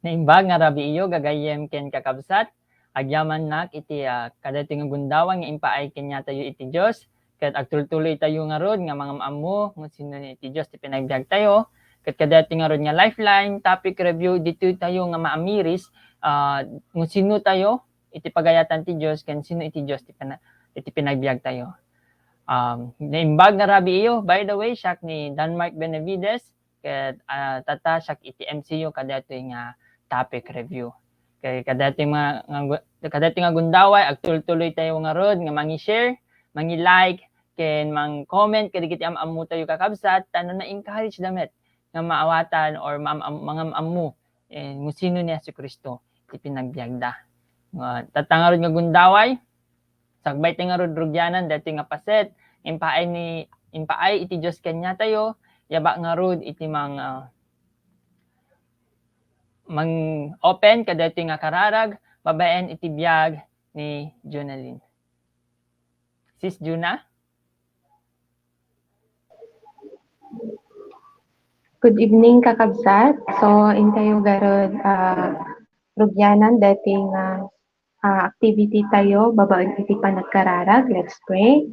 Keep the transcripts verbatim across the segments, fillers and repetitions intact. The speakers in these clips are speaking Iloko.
Naimbag nga rabii, gagayyem ken kakabsat, agyamannak iti, ah, kadaytoy nga gundaway nga impaay kaniatayo iti Dios, ket agtultuloytayo ngarud nga mangam-ammo no sino iti Dios ti panagbiagtayo, ket kadaytoy ngarud nga Lifeline topic review, ditoytayo nga maamiris, ah, no sino tayo iti pagayatan ti Dios ken sino iti Dios ti pana-, iti panagbiagtayo. Um, naimbag nga rabii, by the way, siak ni Denmark Benavides, ket, ah, tatta siak iti M C U kadaytoy nga topic review. Ket kadaytoy nga, nga gu-, kadaytoy nga gundaway, agtultuloytayo ngarud nga mangi-share, mangi-like, ken mang-comment kadagiti am-ammotayo, kakabsat, ta no na-encourage da met nga maawatan or maam-, mangam-ammo, eh, no sino ni Jesu-Cristo ti panagbiagda. Nga, tatta ngarud nga gundaway, sakbaytayo ngarud rugianan daytoy nga paset, impaay ni, impaay iti Dios kaniatayo, yaba ngarud iti mang, ah, mang-open kadaytoy nga kararag babaen iti biag ni Jonalyn. Sis Juna? Good evening, kakabsat. So, intayo garud, ah, rugianan daytoy nga, ah, activity tayo babaen iti panagkararag. Let's pray.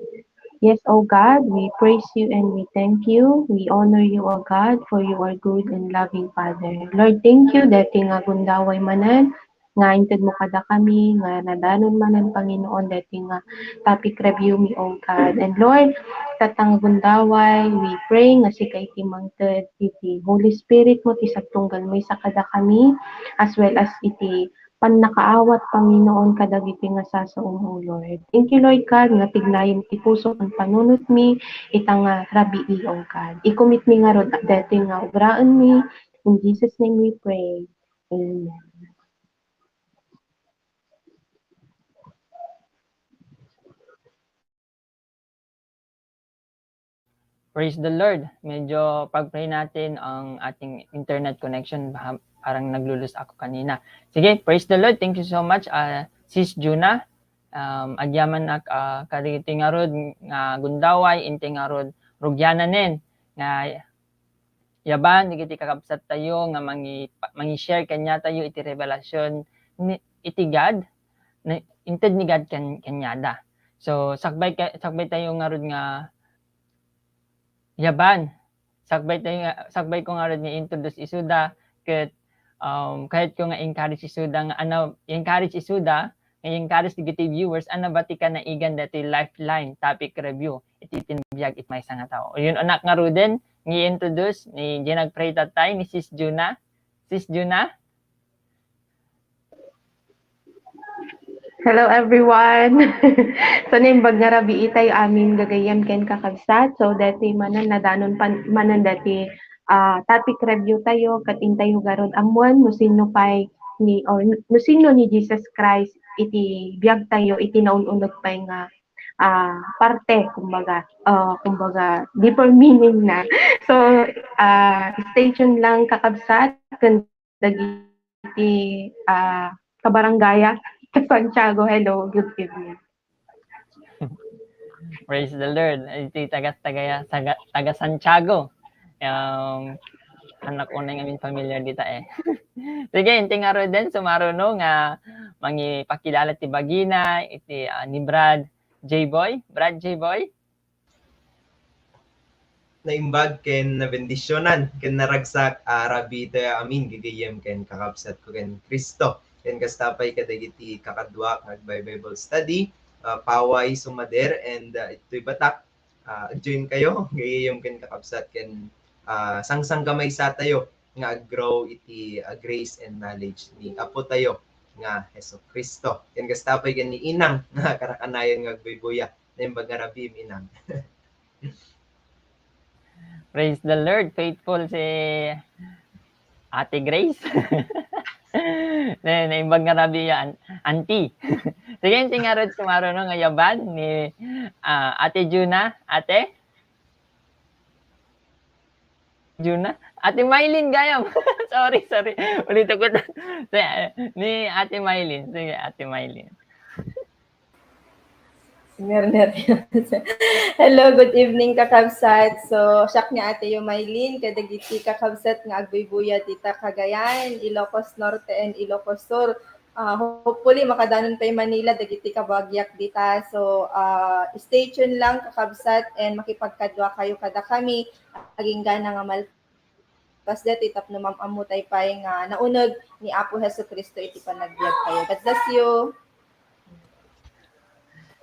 Yes, O God, we praise you and we thank you. We honor you, O God, for you are good and loving Father. Lord, thank you daytoy nga gundaway manen nga intedmo kadakami, nga nadanon manen, Panginoon, daytoy nga topic review mi, O God. And Lord, tatta nga gundaway, we pray nga sika iti mangted iti Holy Spirit mo ti sagtunggal maysa kadakami, as well as iti pannakaawat, Panginoon, kadagiti nga sasaom, O Lord. Thank you, Lord God, nga tignayem ti puso ken panunotmi ita nga rabii, O God. I-commit mi ngarud daytoy nga obraenmi. In Jesus' name we pray. Amen. Praise the Lord. Medyo pag-pray natin ang ating internet connection. Baka parang naglu-lose ako kanina. Sige, praise the Lord. Thank you so much, ah, Sis Juna. Um, agyamannak, ah, kadagiti ngarud nga gundaway, inti ngarud rugiananen nga yaban dagiti kakabsattayo nga mangi-, mangi-share kaniatayo iti revelasyon ni, iti God, ni, inted ni God ken-, kaniada. So, sakbay ka-, sakbaytayo ngarud nga yaban. Sakbaytayo nga, sakbayko ngarud nga introduce isuda, ket, um, kayatko nga encourage isuda nga, ano, encourage isuda, nga encourage dagiti viewers, ano ba ti kanaigan daytoy Lifeline topic review iti pinabiag iti maysa nga tao. Yun, anak ngaruden, nga i-introduce ni, diay nagpray tattay, ni Sis Juna. Sis Juna? Hello, everyone. So, naimbag nga rabii tayo amin gagayyem ken kakabsat. So, deti manen nadanon pan, manen deti, ah, topic review tayo, ket intayo garud ammoen no sinno pay ni, or no sinno ni Jesus Christ iti biag tayo, iti naun-uneg pay nga, ah, parte, kumbaga, ah, kumbaga, deeper meaning na. So, ah, stay tuned lang, kakabsat, ken dagiti, ah, kabaranggayak ta Santiago. Hello, good evening. Praise the Lord. Iti taga, taga, taga, taga Santiago. Um, anak unay ngamin familiar dita eh. Sige, inti nga Roden, sumaruno nga mangipakilala ti bagina, iti, ah, ni Brad J-Boy. Brad J-Boy? Naimbag ken nabendisionan ken naragsak a rabii tayo amin gagayyem ken kakabsat ko ken Cristo. Ken kasta pay kadagiti kakaduak nga agbi-Bible study, ah, paway sumader and, ah, itoy batak, ah, join kayo, gagayyem ken kakabsat ken, ah, sangsangkamaysa tayo nga ag-grow iti, ah, grace and knowledge ni Apo tayo nga Jesu-Cristo. Ken kasta pay ken ni Inang nga karakanayon nga agbuybuya. Naimbag nga rabii, Inang. Praise the Lord. Faithful si Ate Grace. Na, naimbag nga rabii ya, an-, auntie. Sige, inti nga Rod, sumaruno nga yaban ni, ah, Ate Juna. Ate? Juna? Ate Mylene gayam. Sorry, sorry. Ulit ako. Ni Ate Mylene. Sige, Ate Mylene. Merner. Hello, good evening, kakabsat. So, siak ni Ate Mylene, kadagiti kakabsat nga agbuybuya dita Cagayan, Ilocos Norte, and Ilocos Sur. Ah, hopefully, makadanon pay Manila, dagiti kabagiak dita. So, ah, stay tuned lang, kakabsat, and makipagkadua kayo kada kami. Agingga na nga mal-, kas deti tapno mam-ammo tay pay nga nauneg ni Apo Jesu-Cristo iti panagbiag tayo. God bless you.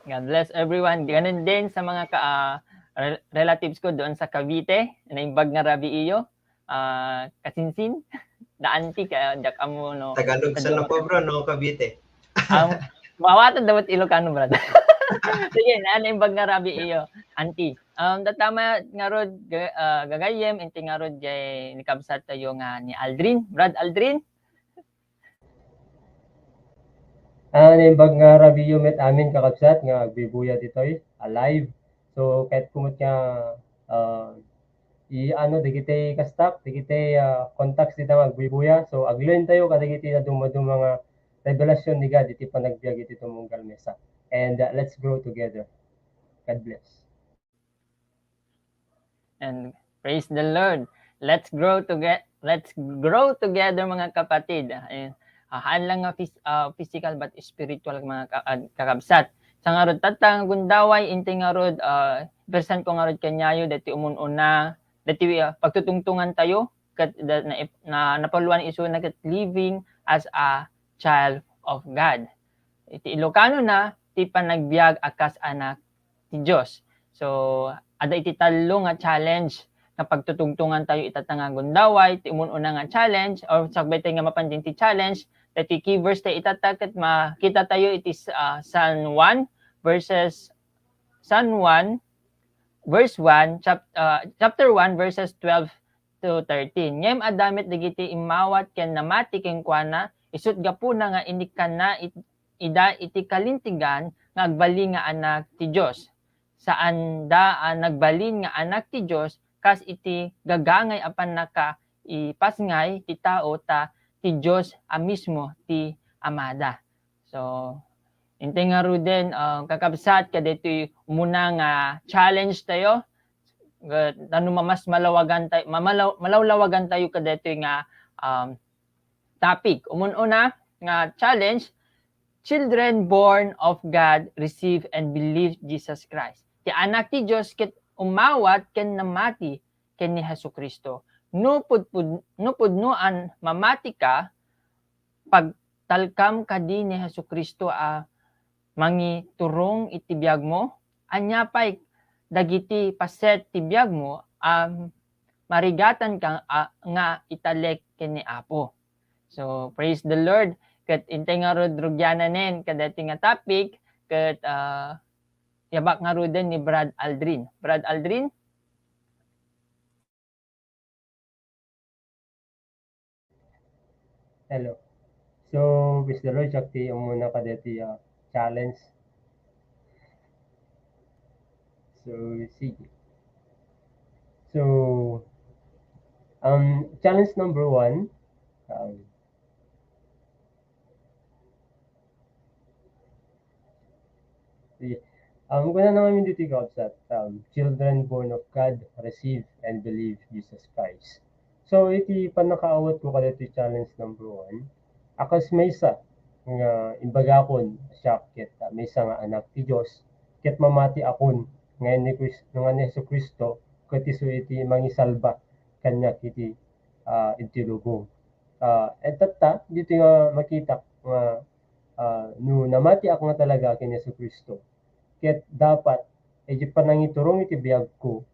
God bless everyone. Ganun din sa mga ka, ah, re-, relatives ko doon sa Cavite, naimbag nga rabii iyo, ah, kasinsin, da auntie, kaya diak ammo, no? Tagalog sa Lapo, bro, no? Cavite. Ang mawatan dapat Ilocano, brad. Sige, na, naimbag nga rabii iyo, auntie. Um, datama nga Rod, ga-, ah, gagayyem, inti nga Rod, jay nikabsat tayo nga ni Aldrin. Brad Aldrin? Ah, naimbag nga rabii iyo met amin, kakabsat, nga agbuybuya ditoy, alive. So, ket kumot nga, ah, i-, ano, dagiti kastak, dagiti, ah, contacts dita nga agbuybuya. So, aglearn tayo kadagiti naduma-duma nga revelasyon ni God iti panagbiag iti tumunggal misa. And, ah, let's grow together. God bless. And praise the Lord. Let's grow toge-, let's grow together, mga kapatid. Eh, ah, haan lang nga phys-, ah, physical but spiritual, mga ka-, ah, kakabsat. Sa ngarud tatta nga gundaway, inti ngarud, ah, present ko ngarud kaniayo, deti umun-una, deti, ah, pagtutungtungan tayo, ket da-, na, na, napaluan isuna ket living as a child of God. Iti Ilocano na, ti panagbiag a kas anak ti Dios. So, adda iti tallo nga challenge nga pagtutungtungan tayo ita nga gundaway. Ti umun-una nga challenge, or sakbay tayo nga mapanjing ti challenge, dati key verse tayo itatta ket makita tayo iti, ah, San Juan verses, San Juan verse one, chap-, ah, chapter one, verses twelve to thirteen. Ngem adda met dagiti immawat ken namati kenkuana, isut' gapuna nga inikkanna it-, ida iti kalintegan nga agbalin nga anak ti Dios. Saanda a nagbalin nga anak ti Dios kas iti gagangay a pannakaipasngay ti tao, ta ti Dios a mismo ti Amada. So, inti ngaruden, ah, kakabsat, kadaytoy umuna nga challenge tayo. Ga-, tapno ma-, mas malawagan tayo, mamalaw-, malawlawagan tayo kadaytoy nga, um, topic. Umun-una nga challenge, children born of God receive and believe Jesus Christ. Ti anak ti Dios ket umawat ken namati ken ni Jesu-Cristo. No pudpud-, no pudno a mamati ka, pagtalkam kadi ni Jesu-Cristo a mangiturong iti biagmo? Ania pay dagiti paset ti biagmo a marigatan ka a, nga italek ken ni Apo? So, praise the Lord. Ket intay ngarud rugiananen kadaytoy nga topic, ket, ah, yabak ngaruden ni Brad Aldrin. Brad Aldrin? Hello. So, praise the Lord, siak ti umuna kadaytoy, ah, challenge. So, sige. So, um, challenge number one, um, Sige. Um, kuna na ngamin ditoy, kabsat, um, children born of God, receive and believe Jesus Christ. So, iti pannakaawatko kadaytoy challenge number one, a kas maysa nga imbagakon, siak ket, ah, maysa nga anak ti Dios, ket mamatiakon nga ni Kris-, nga ni Jesu-Cristo ket isu iti mangisalba kaniak iti, ah, iti lubong. Ah, and tatta, ditoy nga makitak nga ah, no namatiak nga talaga ken Jesu-Cristo, ket dapat, idiay panangiturong iti biagko,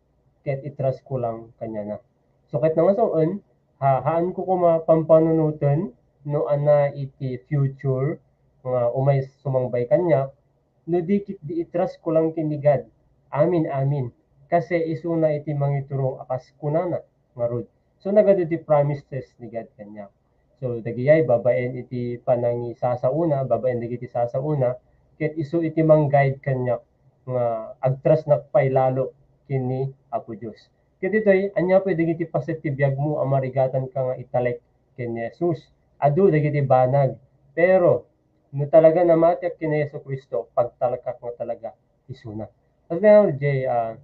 ket i-trust ko lang kaniana. So, ket nangasawen, ha-, haanko koma pampanunoten no ania iti future nga umay sumangbay kaniak, no di ket di i-trust ko lang ken ni God. Amin, amin. Kasi isuna iti mangiturong a kas kunana ngarud. So, nagadu ti promises ni God kaniak. So, dagijay babaen iti panangisasaona, babaen dagiti sasaona, ket isu iti mang-guide kaniak nga agtrustnak pay lalo ken ni Apo Dios. Ket ditoy, ania pay dagiti paset ti biagmo a marigatanka nga italek ken ni Jesus? Adu dagiti banag. Pero, no talaga namatiak ken ni Jesu-Cristo, pagtalekak nga talaga isuna. Kasdiay, ah,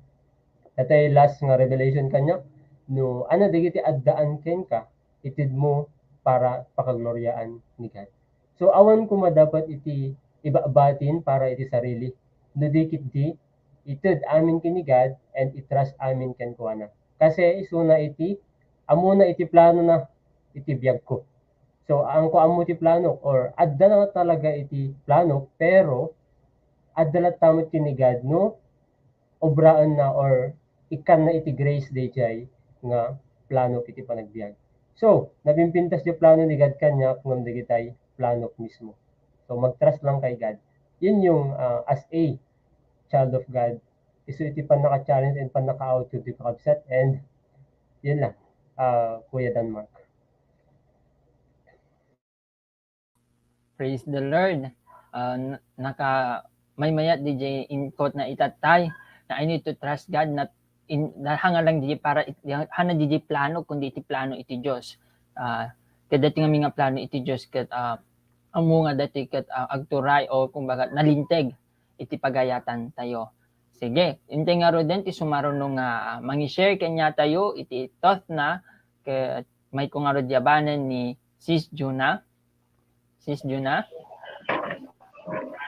daytoy last nga revelation kaniak, no ania dagiti addaan kenka, itedmo para pakagloriaan ni God. So, awan koma dapat iti ibabatin para iti sarili, no di ket di ited amin ken ni God and i-trust amin kenkuana. Kasi isuna iti, ammona iti planona iti biagko. So, haanko ammo ti planok, or adda na talaga iti planok, pero adda latta met ken ni God no obraenna or ikkanna iti grace dayjay nga planok iti panagbiag. So, napimpintas ti plano ni God kaniak ngem dagitay planok mismo. So, mag-trust lang kay God. Yun yung, ah, as a child of God, isu iti pannaka-challenge and pannaka-outlook ti kakabsat, and yun lang, ah, Kuya Denmark. Praise the Lord. Ah, n-, naka-, maymayat diay input na itattay. Na I need to trust God, not in, na hanga lang diay para it-, hana diay plano, kundi iti plano iti Dios. Ah, ket daytoy nga amin nga plano iti Dios, ket, ah, ammo nga daytoy ket, ah, agturay o kumbaga nalinteg iti pagayatantayo. Sige, intay ngaruden ti sumaruno nga, ah, mangi-share kaniatayo iti thought na, ket maikko ngarud yabanen ni Sis Juna. Sis Juna?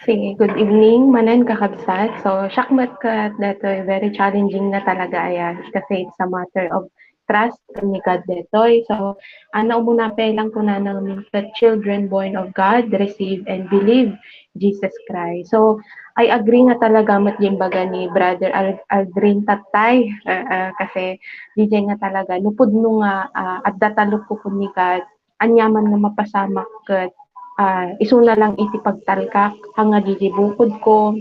Sige, good evening manen, kakabsat. So, siak met ket daytoy very challenging na talaga aya, kasi it's a matter of trust ken ni God daytoy. So, ah, naumuna pay lang kunana ngamin ket children born of God, receive and believe Jesus Christ. So, I agree nga talaga met diay imbaga ni Brother Al-, Aldrin tattay, ah, ah, kasi diay nga talaga, no pudno nga, ah, adda talekko ken ni God, aniaman nga mapasamak ket, ah, isuna lang iti pagtalkak, hanga diay bukodko,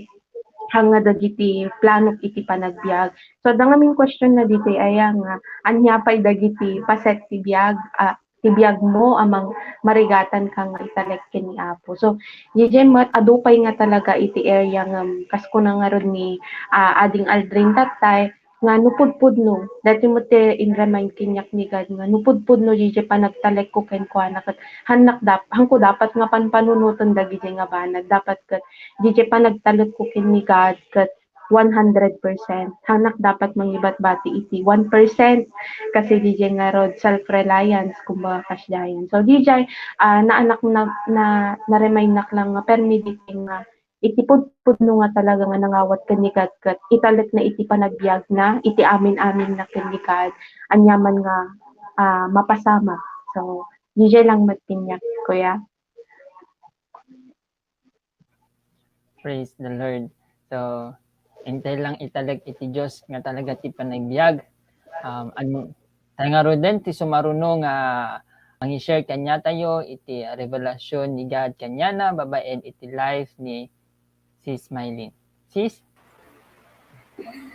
hanga dagiti planok iti panagbiag. So, adda ngamin question na ditoy aya nga, ania pay dagiti paset ti biag, ah, ti biagmo a mang-, marigatanka nga italek ken ni Apo. So, diay met, adu pay nga talaga iti area nga, kas kuna ngarud ni, ah, Ading Aldrin tattay, nga no pudpudno, daytoy met ti in-remind kaniak ni God nga no pudpudno diay panagtalekko kenkuana ket hannak dap-, hanko dapat nga panpanunoten dagidiay nga banag, dapat ket diay panagtalekko ken ni God ket one hundred percent. Hannak dapat mangibatbati iti one percent kasi diay ngarud self-reliance, kumbaga, kasdiayan. So, diay, ah, naanak na, na, na-remindnak lang nga permi diay nga iti pudpudno nga talaga nga nangawat ken ni God ket italekna iti panagbiagna, iti amin-aminna ken ni God, aniaman nga, ah, mapasamak. So, diay lang met kaniak, kuya. Praise the Lord. So, intay lang italek iti Dios nga talaga ti panagbiag. Um, adu, tay ngaruden ti sumaruno nga i-share kaniatayo iti revelasyon ni God kaniana babaen iti life ni Sis Mylene. Sis?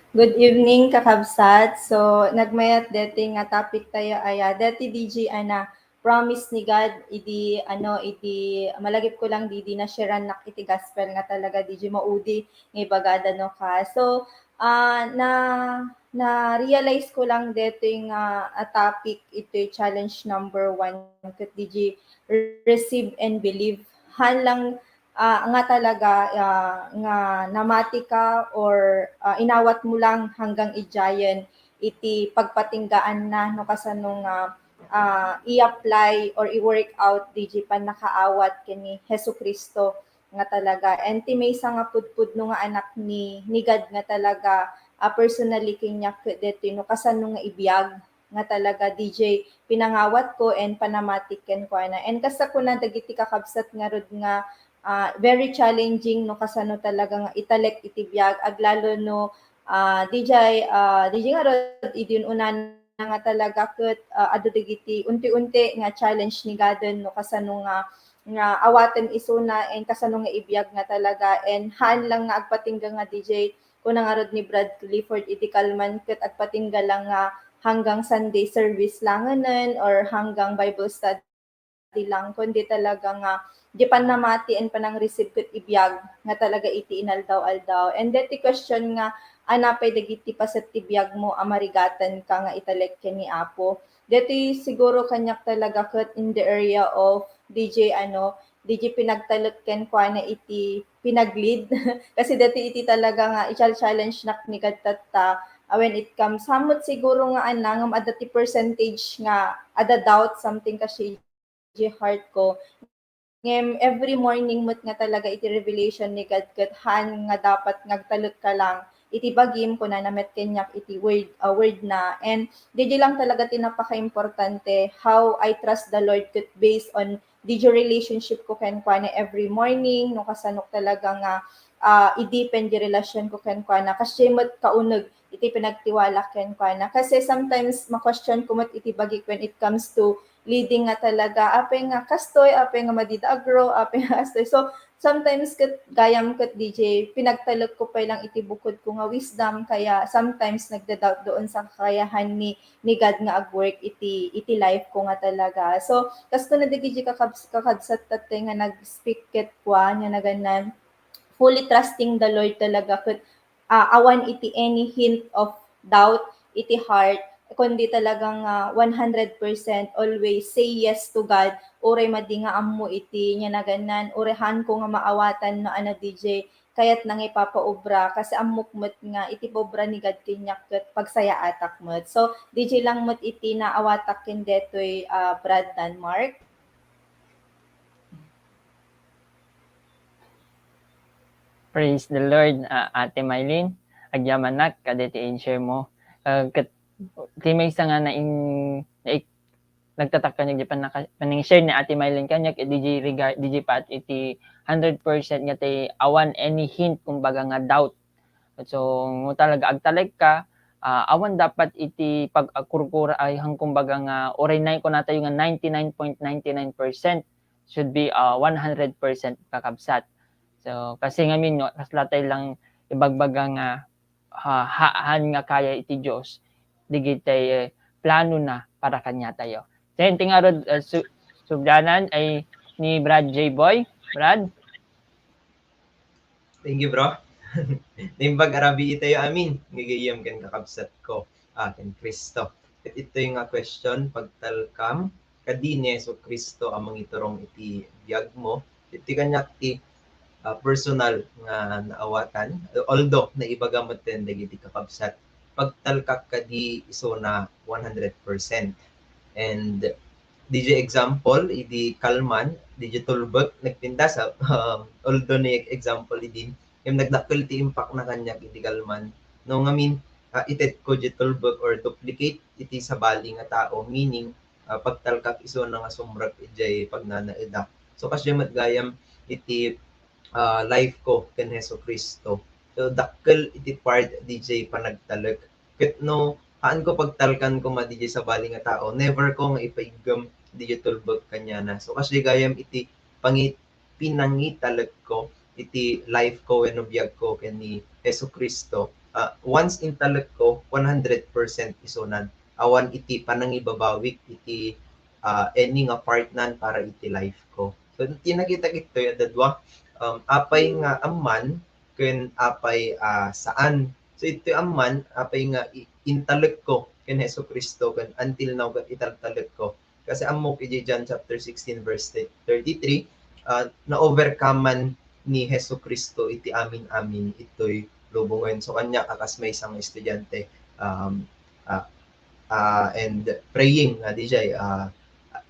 Good evening, kakabsat. So, nagmayat deti nga topic tayo aya. Deti D J, ana, promise ni God, idi, ano, idi, malagip ko lang didi na-shareannak iti gospel nga talaga, D J, maudi nga ibagada no ka. So, ah, na, na-realize ko lang deti nga, ah, topic iti challenge number one ket D J, receive and believe. Han lang, ah, nga talaga, ah, nga namati ka or, ah, inawat mo lang hanggang idiayen iti pagpatinggaan na no kasano nga, ah, i-apply or i-work out D J pannakaawat ken ni Jesu-Cristo nga talaga. And ti maysa nga pudpudno nga anak ni, ni God nga talaga, ah, personally kaniak ket detoy no kasano nga ibiag nga talaga, D J, pinangawat ko and panamatik kenkuana. And kasta kuna dagiti kakabsat ngarud nga, ah, very challenging no kasano talaga nga italek iti biag, aglalo no, ah, D J, ah, D J ngarud idi un-unana nga talaga ket, ah, adu dagiti unti-unti nga challenge ni God no kasano nga, nga awaten isuna and kasano nga ibiag nga talaga and haan lang nga agpatingga nga D J kuna ngarud ni Brad Clifford iti kalman ket agpatingga lang nga hanggang Sunday service langenen or hanggang Bible study lang, kundi talaga nga di pannamati and panang-receive ket ibiag nga talaga iti inaldaw-aldaw. And deti question nga, anapay dagiti paset ti biag mo a marigaten ka nga italek ken ni Apo? Deti siguro kaniak talaga ket in the area of D J, ano, D J pinagtalek kenkuana iti pinag-lead. Kasi deti iti talaga nga i-challenge-nak ni God tatta, ah, when it comes, samot siguro nga ana, ngem adda ti percentage nga adda doubt, something kasi iti heart ko. Ngem every morning met nga talaga iti revelation ni God ket haan nga dapat nga agtalek ka lang iti bagim, kunana met kaniak iti word, ah, word na. And D J lang talaga ti napakaimportante, how I trust the Lord ket based on D J relationship ko kenkuana every morning, no kasano talaga nga, ah, i-deepen di relasyon ko kenkuana. Kasdiay met kauneg iti pinagtiwala kenkuana. Kasi sometimes ma-question ko met iti bagik when it comes to leading nga talaga, apay nga kastoy, apay nga madida a-grow, apay nga kastoy. So, sometimes ket gayam ket D J, pinagtalek ko pay lang iti bukod ko nga wisdom, kaya sometimes nagda-doubt doon sa kakayahan ni, ni God nga ag-work iti, iti life ko nga talaga. So, kas kuna dagiti kakabs-, kakabsat tattay nga nag-speak ket kua, nga naganan, fully trusting the Lord talaga ket, ah, awan iti any hint of doubt iti heart, kundi talagang, ah, one hundred percent always say yes to God, uray madi nga ammo iti niya naganan, uray haan ko nga maawatan no ana D J, kayat na nga ipapaobra, kasi ammok met nga iti paobra ni God kaniak ket pagsayaatak met. So, D J lang met iti naawatak ken detoy, ah, Brad Danmark. Praise the Lord, ah, Ate Mylene. Agyamanak kadeti in-share mo. Ah, ket ti maysa nga naing-, naik-, nagtatak kaniak di pannaka-, panang-share ni Ate Mylene kaniak, eh, D J regar-, D J Pat, iti hundred percent nga ti awan any hint, kumbaga, nga doubt. So, no talaga agtalek ka, ah, awan dapat iti pag-akurkura ay hang, kumbaga, nga uray nay-, kunatayo nga ninety-nine point nine nine percent should be, ah, one hundred percent, kakabsat. So, kasi ngamin, no, kasla tay lang ibagbaga nga, ah, haan nga kaya iti Dios, digitay, eh, plano na para kaniatayo. Sen, ti ngarud, ah, su-, sublianan ay ni Brad J. Boy. Brad? Thank you, bro. Naimbag a rabii tayo amin, gagayyem ken kakabsat ko, ah, ken Cristo. Ket itoy nga question, pagtalkam kadi ni Jesu-Cristo a mangiturong iti biag mo, iti kaniak ti, ah, personal nga naawatan, although naibaga met ten dagiti kakabsat, pagtalkak kadi isuna one hundred percent. And D J example, idi kalman, D J Tulbek, nagpintas, ah, um, although ni example idi, ngem nagdakkel ti impact na kaniak idi kalman. No, ngamin, ah, ited ko di Tulbek or duplicate iti sabali nga tao, meaning, ah, pagtalkak isuna nga sumrek idiay pagnanaedak. So, kasdiay met gayam iti, ah, life ko ken Jesu-Cristo. So, dakkel iti part D J panagtalek. Ket no, haan ko pagtalkan koma D J sabali nga tao, never ko nga ipaiggem diay tulbek kaniana. So, kasdi gayam iti pangi-, pinangitalekko iti life ko wenno biag ko ken ni Jesu-Cristo. Ah, once intalekko, one hundred percent isunad. Awan iti panangibabawik iti, ah, any nga part nan para iti life ko. So, ti nakitak itoy, adda dua, um, apay nga amman ken apay, ah, saan. So, itoy amman, apay nga i-, intalekko ken Jesu-Cristo ken until now ket italtalekko. Kasi ammok iti John chapter sixteen verse thirty-three, ah, na-overcome-an ni Jesu-Cristo iti amin-amin itoy lubongen. So, kaniak a kas maysa nga estudiante, um, ah, ah, and praying, ah, diay, ah,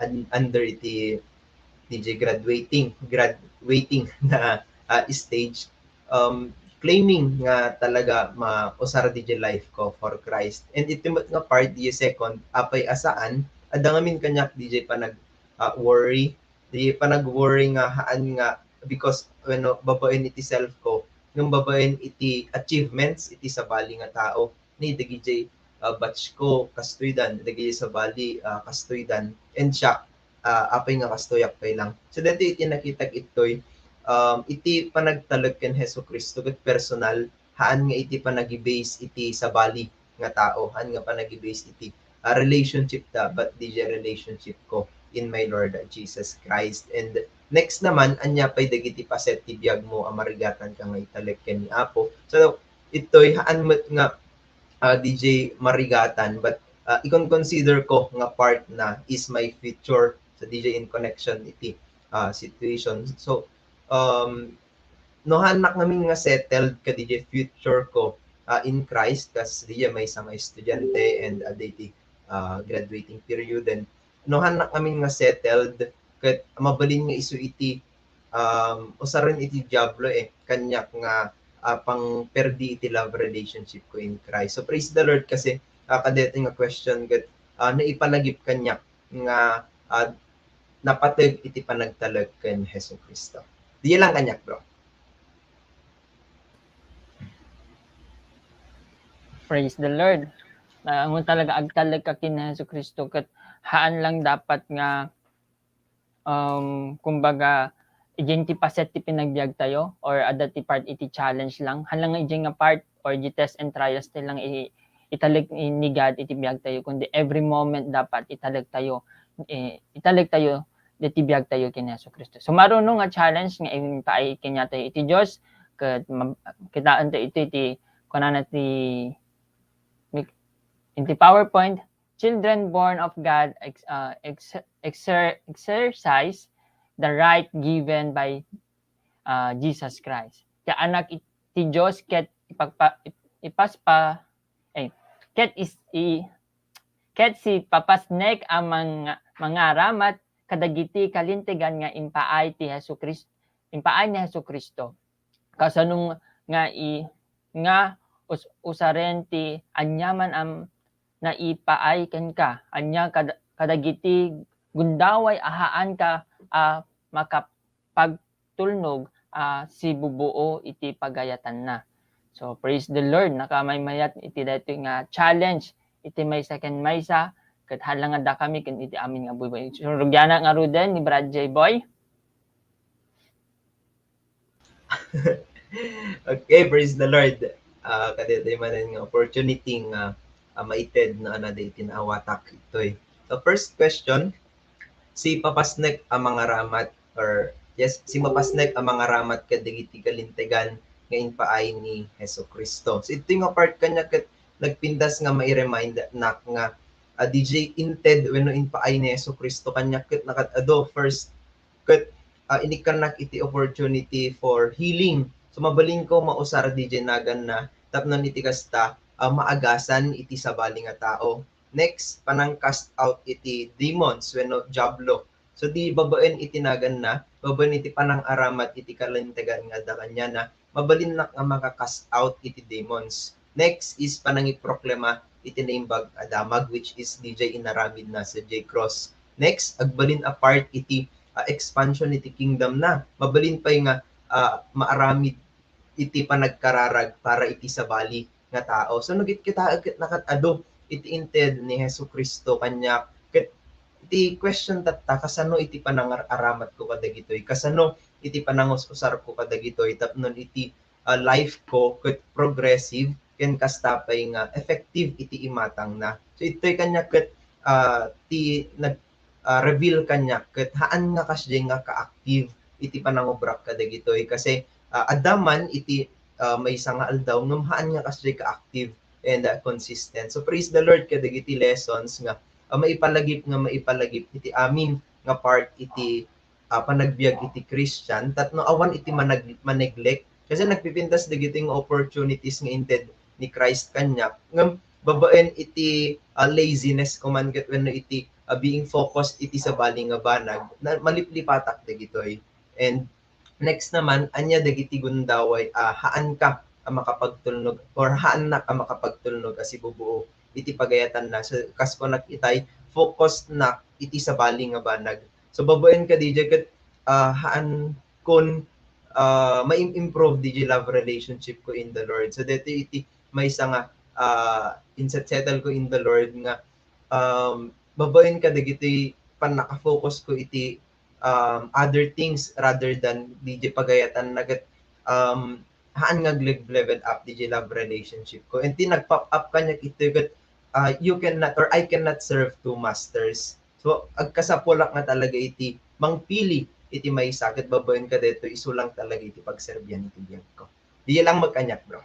un-, under iti, diay graduating, graduating na, ah, stage, um, claiming nga talaga mausar diay life ko for Christ. And iti met nga part, diay second, apay a saan, adda ngamin kaniak diay panag-, ah, worry, diay panag-worry nga haan nga because, wenno, babaen iti self ko, ngem babaen iti achievements iti sabali nga tao. Ni dagidiay, ah, batch ko, kastoydan, dagidiay sabali, ah, kastoydan, and siak, ah, apay nga kastoyak pay lang. So, daytoy iti nakitak itoy, um, iti panagtalek ken Jesu-Cristo ket personal, haan nga iti panagi-base iti sabali nga tao, haan nga panagi-base iti, ah, relationship ta, but diay relationship ko in my Lord Jesus Christ. And next naman, ania pay dagiti paset ti biagmo a marigatanka nga italek ken ni Apo? So, itoy, haan met nga ah, diay marigatan, but, ah, ikon-consider ko nga part na is my future. So, diay in connection iti, ah, situation. So, um, no haanak ngamin nga settled kadiay future ko, ah, in Christ, kas diay maysa nga estudiante and, ah, adda iti, ah, graduating period, and no haanak ngamin nga settled, ket mabalin nga isu iti um, usaren iti Diablo, eh, kaniak nga, ah, pangperdi iti love relationship ko in Christ. So, praise the Lord kasi, ah, kadaytoy nga question ket, ah, naipalagip kaniak nga, ah, napateg iti panagtalek ken Jesu-Cristo. Diay lang kaniak, bro. Praise the Lord. Ah, ammom talaga agtalek ka ken Jesu-Cristo ket haan lang dapat nga um, kumbaga, idiay ti paset ti panagbiagtayo or adda ti part iti challenge lang. Haan lang nga idiay nga part or di test and trials ti lang i-, italek ni God iti biagtayo, kundi every moment dapat italektayo, eh, italektayo iti biagtayo ken Jesu-Cristo. So, maruno nga challenge nga impaay kaniatayo iti Dios, ket ma-, kitaentayo iti, iti kunana ti, iti PowerPoint, children born of God ex-, uh, ex-, exer-, exercise the right given by, uh, Jesus Christ. Ti anak it-, ti Dios ket ipagpa-, ip-, ipaspa-, eh, ket is-, i-, ket sipapasnek a mang-, mangaramat kadagiti kalintegan nga impaay ti Jesu-Cris-, impaay ni Jesu-Cristo. Kasano nga i-, nga us-, usaren ti aniaman a naipaay kenka, ania kad-, kadagiti gundaway a haanka a makapagtulnog a sibubuo iti pagayatanna. So, praise the Lord, nakamaymayat iti daytoy nga challenge iti maysa ken maysa, ket haan lang nga dakami ken iti amin nga buybay. So, rugiana nga ruden ni Brad J Boy. Okay, praise the Lord. Ah, kadaytoy manen nga opportunity nga, ah, maited no ania daytoy naawatak itoy. So, first question, sipapasnek a mangaramat or, yes, sipapasnek a mangaramat kadagiti kalintegan nga impaay ni Jesu-Cristo. So, itoy nga part kaniak ket nagpintas nga mai-remind nak nga, ah, diay inted wenno impaay ni Jesu-Cristo kaniak ket nakat-adu first ket, ah, inikkannak iti opportunity for healing. So, mabalinko mausar diay naganna tapno iti kasta, ah, maagasan iti sabali nga tao. Next, panang-cast out iti demons wenno diablo. So, di babaen iti naganna, babaen iti panang-aramat iti kalintegan nga adda kaniana, mabalinnak nga maka-cast out iti demons. Next is panangiproklama iti Naimbag a Damag, which is diay inaramidna sadiay cross. Next, agbalin a part iti, ah, expansion iti kingdom na. Mabalin pay nga, ah, maaramid iti panagkararag para iti sabali nga tao. So, nagkitkitaek ket nakat-adu iti inted ni Jesu-Cristo kaniak ket iti question tatta, kasano iti panangar-aramatko kadagitoy? Kasano iti panangus-usarko kadagitoy tapno iti, ah, lifeko ket progressive ken kasta pay nga effective iti imatangna? So, itoy kaniak ket, ah, ti nag-, ah, reveal kaniak ket haan nga kasdiay nga ka-active iti panangubrak kadagitoy. Kasi, ah, adda man iti, ah, maysa nga aldaw ngem haan nga kasdiay ka-active and, ah, consistent. So, praise the Lord kadagiti lessons nga, ah, maipalagip nga maipalagip iti amin nga part iti, ah, panagbiag iti Christian tapno awan iti manag-, maneglect. Kasi nagpipintas dagiti nga opportunities nga inted ni Christ kaniak. Ngem babaen iti, ah, laziness ko man ket wenno iti, ah, being focused iti sabali nga banag, na maliplipatak dagitoy. And next naman, ania dagiti gundaway a haanka a makapagtulnog or haannak a makapagtulnog a sibubuo iti pagayatanna? So, kas kunak itay, focusnak iti sabali nga banag. So, babaen kadi diay ket, ah, haankon, ah, ma-im-improve diay love relationship ko in the Lord. So, daytoy iti maysa nga, ah, inset-, settle ko in the Lord nga, um, babaen kadagiti pannaka-focus ko iti um, other things rather than diay pagayatanna ket, um, haan nga ag-level up diay love relationship ko. And ti nag-pop up kaniak itoy ket, ah, you cannot or I cannot serve two masters. So, agkasapulak nga talaga iti mangpili iti maysa ket babaen kadaytoy isu lang talaga iti pagserbian iti biag ko. Diay lang met kaniak, bro.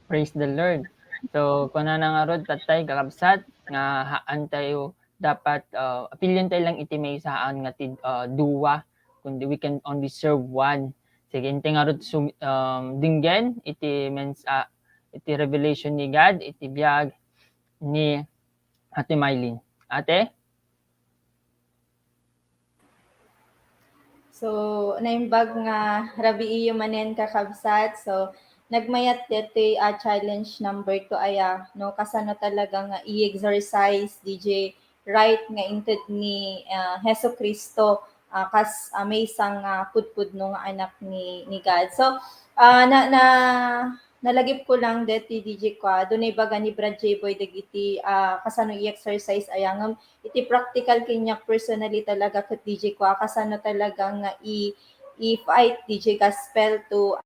Praise the Lord. So, kunana ngarud, tattay, kakabsat, nga haantayo dapat, ah, apiliontayo lang iti maysa haan nga ti, ah, dua, kundi we can only serve one. Sige, intay ngarud sum-, um, dinggen iti mens-, ah, iti revelation ni God, iti biag ni Ate Mylene. Ate? So, naimbag nga rabiiyo manen, kakabsat. So, nagmayat daytoy a challenge number two aya, no, kasano talaga nga i-exercise diay right nga inted ni, ah, Jesu-Cristo, ah, kas, ah, maysa nga pudpudno nga anak ni, ni God. So, ah, na, na, nalagip ko lang daytoy diay kua, adun ibaga ni Brad J. Boy dagiti, ah, kasano i-exercise aya, ngem iti practical kaniak personally talaga ket diay kua, kasano talaga nga i-, i-fight diay gospel to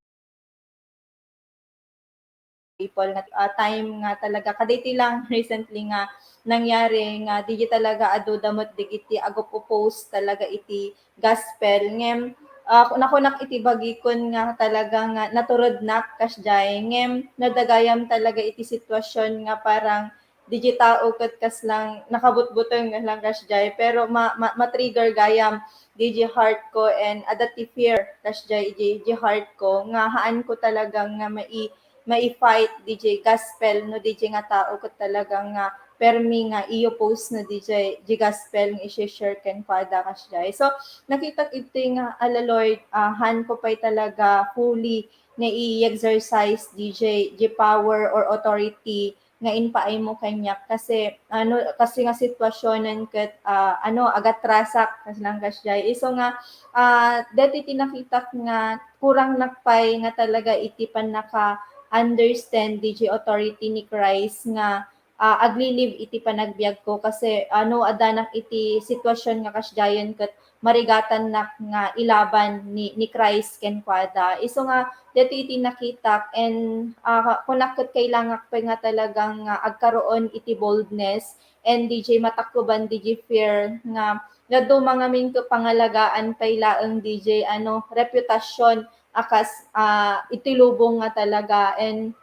people nga, ah, time nga talaga, kadaytoy lang recently nga nangyari nga diay talaga adu da met dagiti agup-oppose talaga iti gospel. Ngem, ah, nakunak iti bagikon nga talaga nga naturednak kasdiay. Ngem, nadagayam talaga iti sitwasyon nga parang diay tao ket kaslang nakabutbuteng lang kasdiay. Pero ma-, ma-, ma-trigger gayam diay heart ko and adda ti fear kasdiay diay, diay heart ko nga haan ko talaga nga mai-, mai-fight diay gospel no diay nga tao ket talaga nga permi nga i-oppose na diay, diay gospel nga i-share kenkuada kasdiay. So, nakitak iti nga, ala Lord, ah, haan ko pay talaga fully nga i-exercise diay, diay power or authority nga impaaymo kaniak kasi, ano, kasi nga sitwasionen ket, ah, ano, agatrasak, kaslang kasdiay. Isu nga, ah, daytoy ti nakitak nga kurangnak pay nga talaga iti pannaka-understand diay authority ni Christ nga, ah, aglilive iti panagbiagko kasi, ano, addanak iti sitwasion nga kasdiayen ket marigatannak nga ilaban ni, ni Christ kenkuada. Isu nga, daytoy iti nakitak and, ah, kunak ket kailangak pay nga talagang, ah, agkaroon iti boldness and diay matakuban diay fear nga nga dumangamin ket pangalagaan pay laeng diay, ano, reputasyon a kas, ah, iti lubong nga talaga and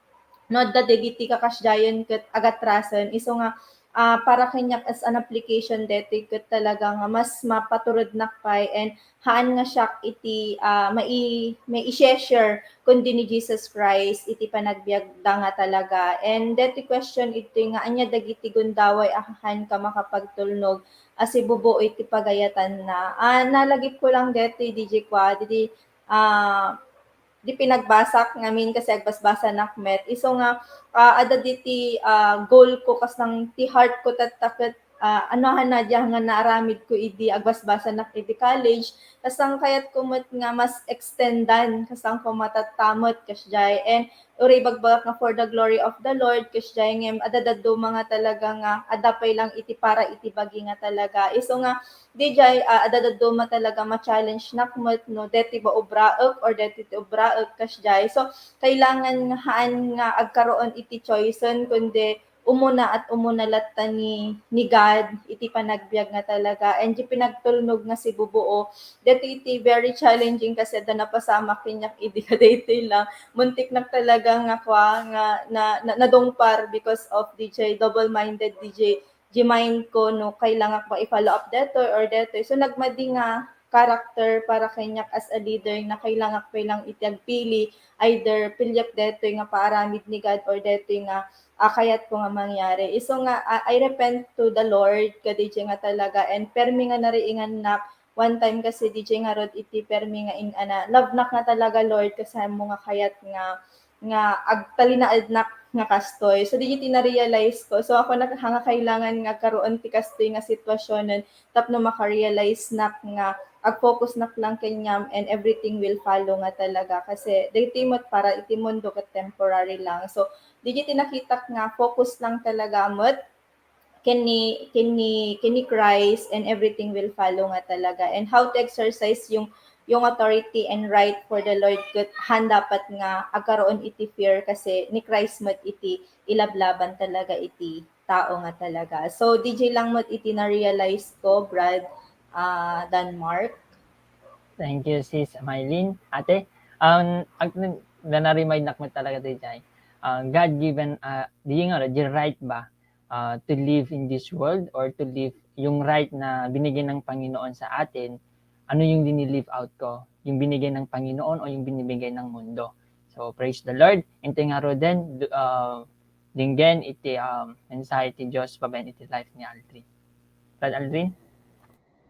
no adda dagiti kakasdiayen ket agatrasen. Isu nga, ah, para kaniak as an application daytoy ket talaga nga mas mapaturednak pay and haan nga siak iti, ah, mai-, mai-share kundi ni Jesus Christ iti panagbiagda nga talaga. And daytoy question iti nga ania dagiti gundaway a haanka makapagtulnog a sibubuo iti pagayatanna. Ah, nalagipko lang daytoy diay kua, diay, ah, diay pinagbasak ngamin kasi agbasbasanak met. Isu nga, ah, adda diay, ah, goal ko kaslang ti heart ko tatta ket ah, ano, hanadya nga naaramid ko idi agbasbasanak idi college, kasang kayat ko met nga mas extendan, kasang ko matattamet, kasjay. And uray bagbagak nga for the glory of the Lord, kasjay, ngem adda dadduma nga talaga nga adda pay lang iti para iti bagi nga talaga. Isu nga, dijay, ah, adda dadduma talaga ma-challenge nak met no deti ba obraek or deti ti obraek, kasjay. So, kailangan nga haan nga agkaroon iti choice-en, kundi umuna at umuna latta ni, ni God iti panagbiag nga talaga. And di pinagtulnog nga sibubuo, deti iti very challenging kasi adda napasamak kaniak idi kadaytoy lang. Muntiknak talaga nga kua, nga na, na, nadungpar because of dijay double-minded, dijay, di mind ko no kailangak ba i-follow up detoy or detoy. So, nagmadi nga character para kaniak as a leader nga kailangak pay lang iti agpili, either piliek detoy nga paaramid ni God or detoy nga, ah, kayat ko nga mangyari. Isu nga, ah, I repent to the Lord kadijay nga talaga, and permi nga nariingannak, one time kasi dijay ngarud iti permi nga in-, ana, love nak nga talaga, Lord, kasano nga kayat nga, nga agtalinaednak nga kastoy. So, dijay ti na-realize ko. So, ako nak-, nga kailangan nga agkaroon ti kastoy nga situasionen tapno maka-realize nak nga ag-focus nak lang kaniam and everything will follow nga talaga. Kasi daytoy met para iti mundo ket temporary lang. So, dijay ti nakitak nga focus lang talaga met ken ni, ken ni, ken ni Christ and everything will follow nga talaga. And how to exercise yung, yung authority and right for the Lord ket haan dapat nga agkaroon iti fear kasi ni Christ met iti ilablaban talaga iti tao nga talaga. So, dijay lang met iti na-realize ko, Brad, ah, Denmark. Thank you, Sis Mylene. Ate, um, ag-, na-remind nak met talaga dijay. Ah, God given, ah, di nga, di right ba, ah, to live in this world or to live yung right na binigay ng Panginoon sa atin, ano yung dini-live out ko? Yung binigay ng Panginoon o yung binibigay ng mundo? So, praise the Lord. And thank you, Roden, du-, ah, dinggen iti, um, mensahe ti Dios babaen iti life ni Aldrin. Brad Aldrin?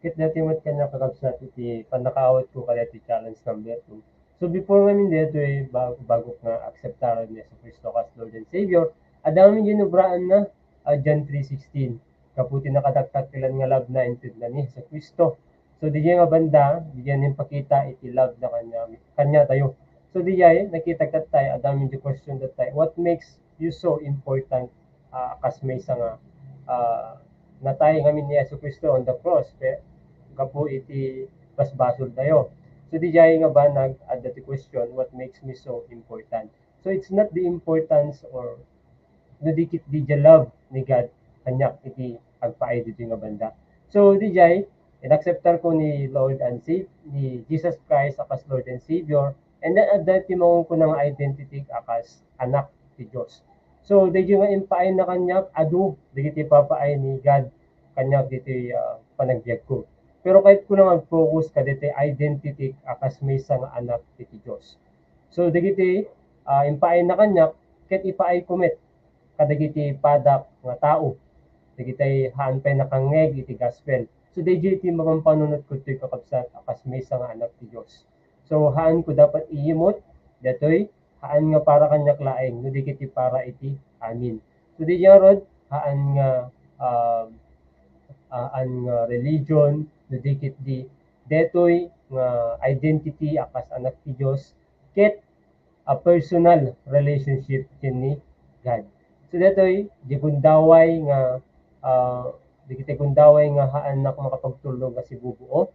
Ket daytoy met kaniak, kakabsat, iti pannakaawatko kadaytoy challenge number two. So, before ngamin daytoy, ba-, bago nga akseptaren ni Jesu-Cristo kas Lord and Savior, adda ngamin diay naobraenna, ah, John three sixteen. Gapu ti nakadakdakkelan nga love na intedna ni Jesu-Cristo. So, dijay nga banda, dijay impakita iti love na kaniami, kaniatayo. So, dijay, nakita tattay, adda ngamin diay question tattay, what makes you so important, ah, kas maysa nga, ah, natay ngamin ni Jesu-Cristo on the cross, pe-, gapu iti basbasoltayo. So, dijay nga banag, adda ti question, what makes me so important? So, it's not the importance or no di ket dijay love ni God kaniak iti agpaay ditoy nga banda. So, dijay, inakseptar ko ni Lord and Sav-, ni Jesus Christ a kas Lord and Savior, and then adda ti makunkuna nga identity a kas anak ti Dios. So, daytoy nga impaayna kaniak, adu dagiti ipapaay ni God kaniak ditoy, ah, panagbiagko. Pero kayatko nga ag-focus kadaytoy identity a kas maysa nga anak iti Dios. So, dagiti, ah, impaayna kaniak, ket ipaayko met kadagiti padak nga tao, dagiti haan pay nakangngeg iti gospel. So, daydiay ti mapampanunotko toy, kakabsat, a kas maysa nga anak ti Dios. So, haanko dapat iyimut daytoy, haan nga para kaniak laeng, no di ket ti para iti amin. So, daydiay ngarud, haan nga, ah, haan nga religion, no di ket di, daytoy nga identity a kas anak ti Dios, ket a personal relationship ken ni God. So, daytoy, di gundaway nga, ah, dagiti gundaway nga haannak makapagtulnog a sibubuo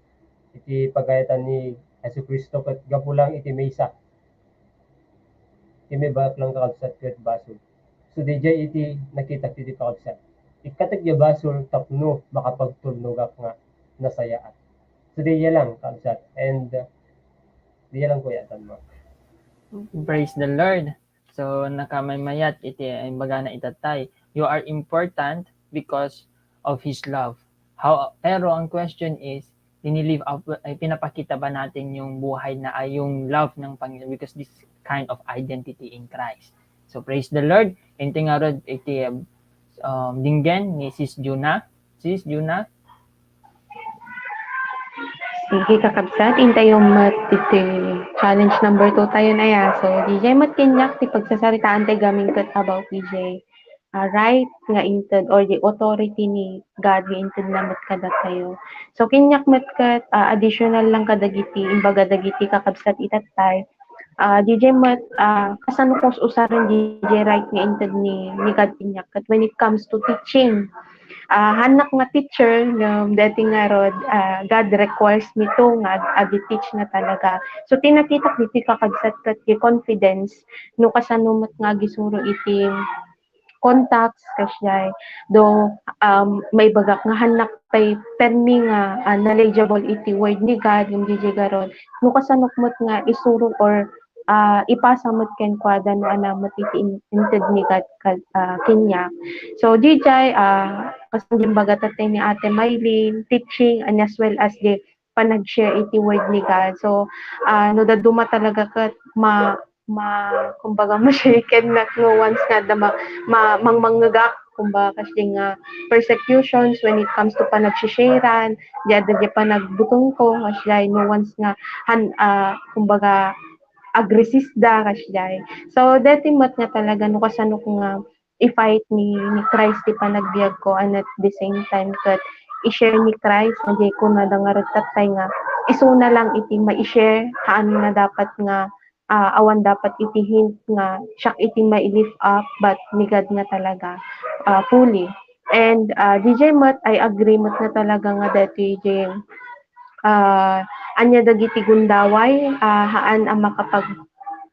iti pagayatan ni Jesu-Cristo ket gapu lang iti maysa. Iti maibagak lang, kakabsat, ket basol. So, daydiay iti nakitak iti, kakabsat. Ikkatek diay basol tapno makapagtulnogak nga nasayaat. So, daydiay lang, kakabsat. And, uh, daydiay lang, Kuya Tan, ma'am. Praise the Lord. So, nakamaymayat iti imbagana itattay. You are important because of His love. How, pero ang question is, dinilive up, ay, pinapakita ba natin yung buhay na, ay, yung love ng Panginoon? Because this kind of identity in Christ. So, praise the Lord. Inti ngarud iti, um, dinggen ni Sis Juna. Sis Juna? Sige, kakabsat, intayo met iti challenge number two tayo na ya. So, dijay met kaniak ti pagsasaritaan tayo gamin ket about dijay ah, right nga inted or the authority ni God nga intedna met kadatayo. So, kaniak met ket, ah, additional lang kadagiti, imbaga dagiti kakabsat iti tattay. Ah, diay met, ah, kasano ko usaren diay right nga inted ni, ni God kaniak ket when it comes to teaching. Ah, haannak nga teacher, ngem daytoy ngarud, ah, God requires me to nga ag-, agi-teach nga talaga. So, ti nakitak ditoy kakabsat ket ti confidence no kasano met nga agisuro iti contacts, kasdiay. Though, um, maibagak nga haannak pay permi nga, ah, knowledgeable iti word ni God, ngem diay ngarud, no kasanok met nga isuro or, ah, ipasa met kenkuada no ania met iti in-, inted ni God kad-, ah, kaniak. So, diay, ah, kas diay imbaga tattay ni Ate Mylene, teaching, and as well as the panag-share iti word ni God. So, ah, no dadduma talaga ket ma-, ma-, kumbaga, ma-shaken nak no once nga adda ma-, ma-, mangmangngegak, kumbaga, kasdiay nga persecutions when it comes to panag-sharean, diay adda diay panagbutongko, kasdiay, no once nga han-, ah, kumbaga, agresista, kasdiay. So, daytoy met nga talaga, no kasanok nga i-fight ni, ni Christ ti panagbiagko, and at the same time ket i-share ni Christ, nga diay kunada ngarud tattay nga isuna lang iti mai-share, haan nga dapat nga, ah, awan dapat iti hint nga siak iti mai-lift up, but ni God nga talaga, ah, fully. And, ah, diay met, I agree met nga talaga nga daytoy diay ah, ania dagiti gundaway, ah, haan a makapag-,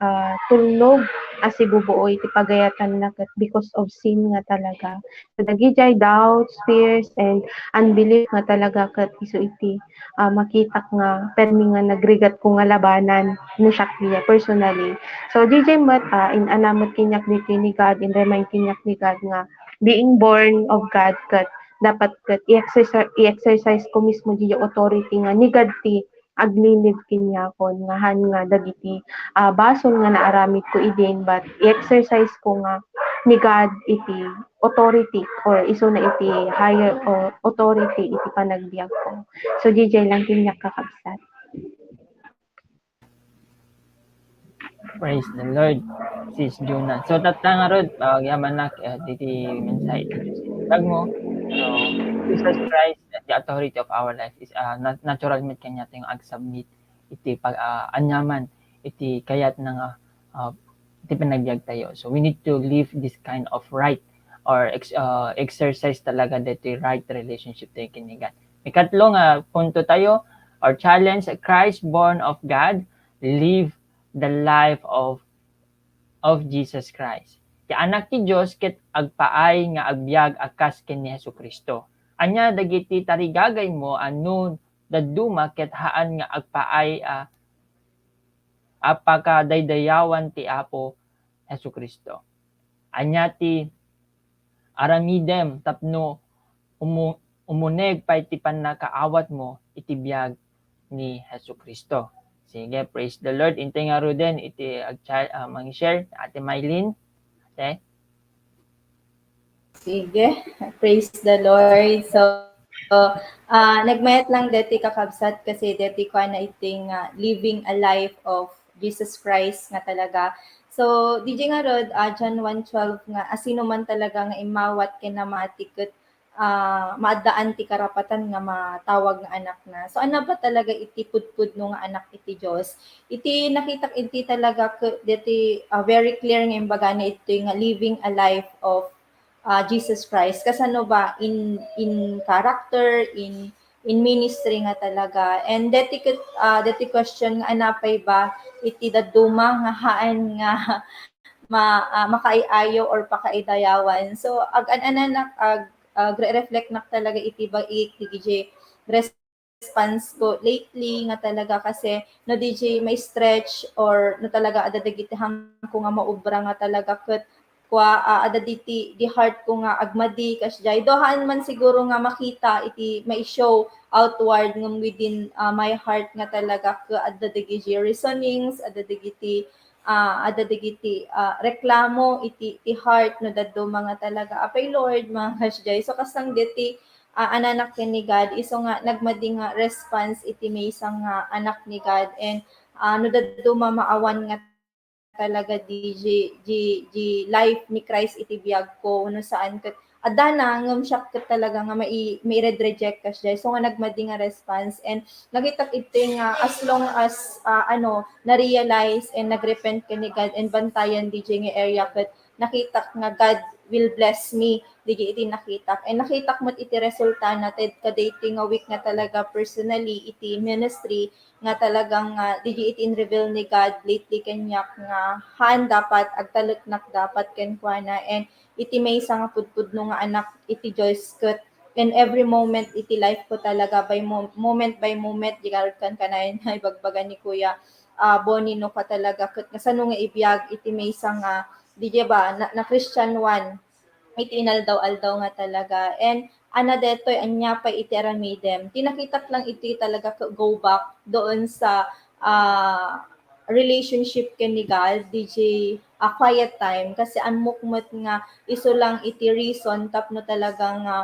ah, tulnog a sibubuo iti pagayatanna ket because of sin nga talaga. So, dagidiay doubts, fears, and unbelief nga talaga ket isu iti, ah, makitak nga permi nga nagrigatko nga labanan no siak diay personally. So, diay met, ah, in-anamet kaniak ditoy ni God, in-remind kaniak ni God nga being born of God ket dapat ket i-exerci-, i-exercise ko mismo diay authority nga ni God ti aglilid kaniakon nga haan nga dagiti, ah, basol nga naaramidko idin, but i-exercise ko nga ni God iti authority or isuna iti higher o-, authority iti panagbiagko. So, diay lang kaniak, kakabsat. Praise the Lord, Sis Juna. So, tatta ngarud, ah, agyamanak, eh, diti mensahe iti tagmo. So, Jesus Christ, the authority of our life is, ah, na-, natural met kaniato nga ag-submit iti pag-, ah, aniaman iti kayatna nga, ah, iti panagbiagtayo. So, we need to live this kind of right or ex-, ah, exercise talaga daytoy right relationship tayo ken ni God. Ikatlo nga punto tayo, or challenge, Christ born of God, live the life of, of Jesus Christ. Ti Anak ti Dios ket agpaay nga agbiag a kas ken ni Jesu-Cristo. Ania dagiti tarigagaymo a no dadduma ket haan nga agpaay a, a pakadaydayawan ti Apo Jesu-Cristo? Ania ti aramidem tapno umu-, umuneg pay ti pannakaawatmo iti biag ni Jesu-Cristo? Sige, praise the Lord. Intay ngaruden iti agcha-, ah, mangi-share, Ate Mylene. Okay? Sige, praise the Lord. So, ah, nagmayat lang deti, kakabsat, kasi deti kuana iti nga living a life of Jesus Christ nga talaga. So, diay ngarud, ah, John one twelve nga, asino man talaga nga immawat ken namati ket, ah, maaddaan ti karapatan nga matawag nga anakna. So, ania ba talaga iti pudpudno nga anak iti Dios? Iti nakitak iti talaga ke-, deti, ah, very clear nga imbagana iti nga living a life of, ah, Jesus Christ. Kasano ba in, in character, in, in ministry nga talaga? And deti ket, ah, deti question nga ania pay ba iti dadduma nga haan nga ma-, ah, makaay-ayo or pakaidayawan. So, ag-an-ananak, ag-, agre-reflect nak talaga iti ba-, iti, iti response ko lately nga talaga kasi no diay ma-stretch or no talaga adda dagiti hangko nga maobra nga talaga ket kua, ah, adda diti, di heart ko nga agmadi, kasdiay. Though haan man siguro nga makita iti mai-show outward ngem within, ah, my heart nga talaga ket adda dagiti reasonings, adda dagiti ah, adda dagiti, ah, reklamo iti, iti heart no dadduma nga talaga, "Apay, Lord," mga kasdiay. So, kasang deti, ah, ananak ken ni God, isu nga nagmadi nga response iti maysa nga anak ni God. And, ah, no dadduma maawan nga talaga di, di, di life ni Christ iti biag ko, no saan ket adda na, ngem siak ket talaga nga mai-, maired-reject kas jay. So nga nagmadi nga response, and nakitak iti nga as long as, ah, ano, na-realize and nagrepent ken ni God and bantayan di jay nga area ket nakitak nga God will bless me di jay iti nakitak. And nakitak met iti resulta na ted kadaytoy nga week nga talaga personally iti ministry nga talagang, ah, di jay iti in-reveal ni God lately kaniak nga haan dapat agtaleknak dapat kenkuana, and iti maysa nga pudpudno nga anak iti Dios ket in every moment iti life ko talaga, by mo-, moment by moment, di karud kan kanayon nga ibagbaga ni Kuya, ah, Bonnie, no, ka talaga ket nga sano nga ibiag iti maysa nga, di jay ba, na, na Christian one, iti inaldaw-aldaw nga talaga. And ana detoy, ania pay iti aramidem. Ti nakitak lang iti talaga ka-, go back doon sa, ah, relationship ken ni God, di jay, ah, quiet time. Kasi ammok met nga isu lang iti reason tapno talaga nga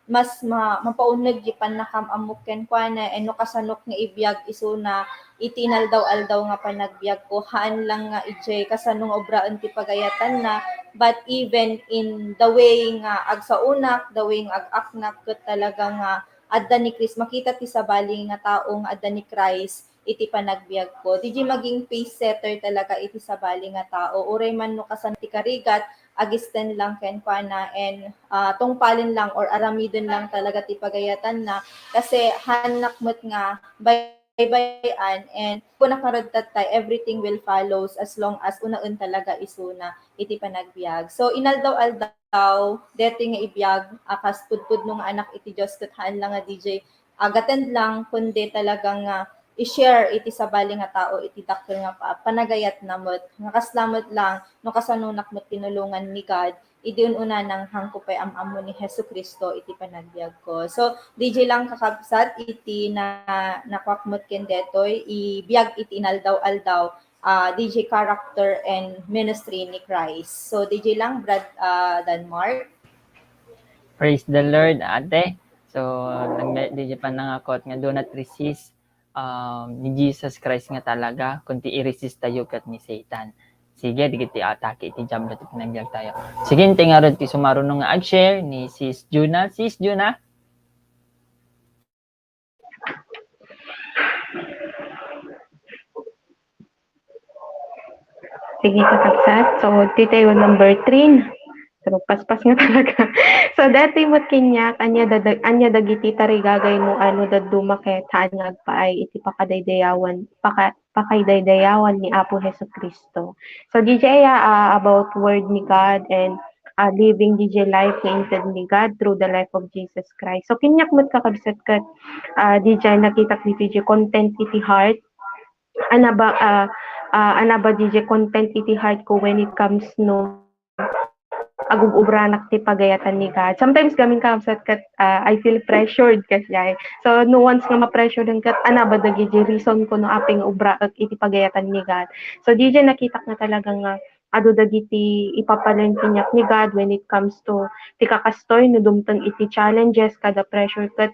mas ma-, mapauneg di pannakam-ammok kenkuana, and no kasanok nga ibiag isuna iti inaldaw-aldaw nga panagbiag ko, haan lang nga idiay kasano nga obraen ti pagayatanna, but even in the way nga agsaunak, the way nga ag-aknak, ket talaga nga adda ni Christ, makita ti sabali nga tao nga adda ni Christ iti panagbiag ko. Di jay maging pace setter talaga iti sabali nga tao. Uray man no kasan ti karigat, agisten lang kenkuana, and, ah, tungpalen lang or aramiden lang talaga ti pagayatanna. Kasi haannak met nga bay-, baybay-an, and kunak ngarud tatta, everything will follows as long as unaen talaga isuna iti panagbiag. So, inaldaw-aldaw, detoy nga ibiag, a kas pudpudno nga anak iti Dios, ket haan lang nga di jay agatend lang, kundi talagang, ah, i-share iti sabali nga tao iti dakkel nga pa-, panagayatna met. Nga kasla met lang, no kasanonak met tinulongan ni God, idi un-unana nga haanko pay am-ammo ni Jesu-Cristo iti panagbiag ko. So, di jay lang kakabsat iti na, nakuak met ken detoy, ibiag iti inaldaw-aldaw, ah, di jay character and ministry ni Christ. So, di jay lang, Brad, ah, Denmark. Praise the Lord, ate. So, nagme-, di jay pannangakot nga do not resist, um, ni Jesus Christ nga talaga, kundi i-resist tayo ket ni Satan. Sige, dagiti atake iti Diablo ti panagbiag tayo. Sige, intay ngarud ti sumaruno nga ag-share ni Sis Juna. Sis Juna? Sige, kakabsat. So, ditoy number three. So, paspas nga talaga. So, dati met kaniak, ania dadag-, ania dagiti tarigagaymo a no dadduma ket haan nga agpaay iti pakadaydayawan, paka-, pakaidaydayawan ni Apo Jesu-Cristo. So, di jay, ah, about word ni God and, ah, living di jay life nga inted ni God through the life of Jesus Christ. So, kaniak met kakabsat ket, ah, di jay nakitak di jay content iti heart. Ana ba, ah, ah, ana ba di jay content iti heart ko when it comes no agub-ubranak ti pagayatan ni God. Sometimes gamin kakabsat ket, ah, I feel pressured ket jay. So, no once nga ma-pressure ket, ana ba dagiti reason ko no apay nga ubraek iti pagayatan ni God. So, di jay nakitak nga talaga nga adu dagiti ipapaleng kaniak ni God when it comes to ti kakastoy no dumteng iti challenges kada pressure ket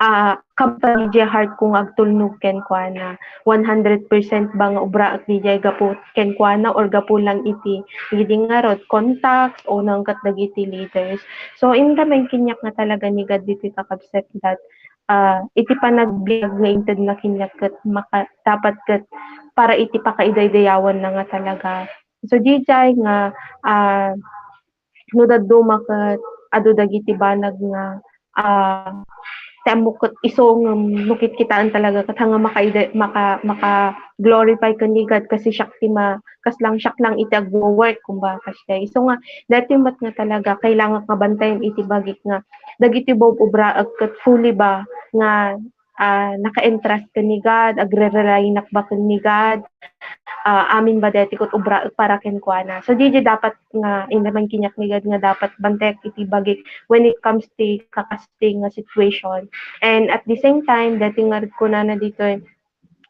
ah, kampani di heart ko nga agtulnog kenkuana. One hundred percent ba nga ubraek di jay gapu kenkuana or gapu lang iti, iti ngarud, contacts o nangkat dagiti leaders. So, inremain kaniak nga talaga ni God ditoy kakabsat that, ah, iti panagbiag nga intedna kaniak ket maka-, dapat ket para iti pakaidaydayawannana nga talaga. So, di jay nga, ah, no dadduma ket adu dagiti banag nga, ah, ti ammok ket isu ngem no kitkitaen talaga ket haan nga makaide-, maka-, maka-glorify ken ni God kasi siak ti ma-, kas lang, siak lang iti agwo-work, kumbaga, kasi isu nga, daytoy met nga talaga, kailangak nga bantayan iti bagik nga, dagiti bub-, ubraek ket fully ba nga ah, naka-entrust ken ni God, agre-relynak ba ken ni God, ah, amin ba daytoy ket ubraek para kenkuana. So, di, di dapat nga inremain kaniak ni God nga dapat bantayak iti bagik when it comes to kakasting nga situation. And at the same time, daytoy ngarud kunana ditoy,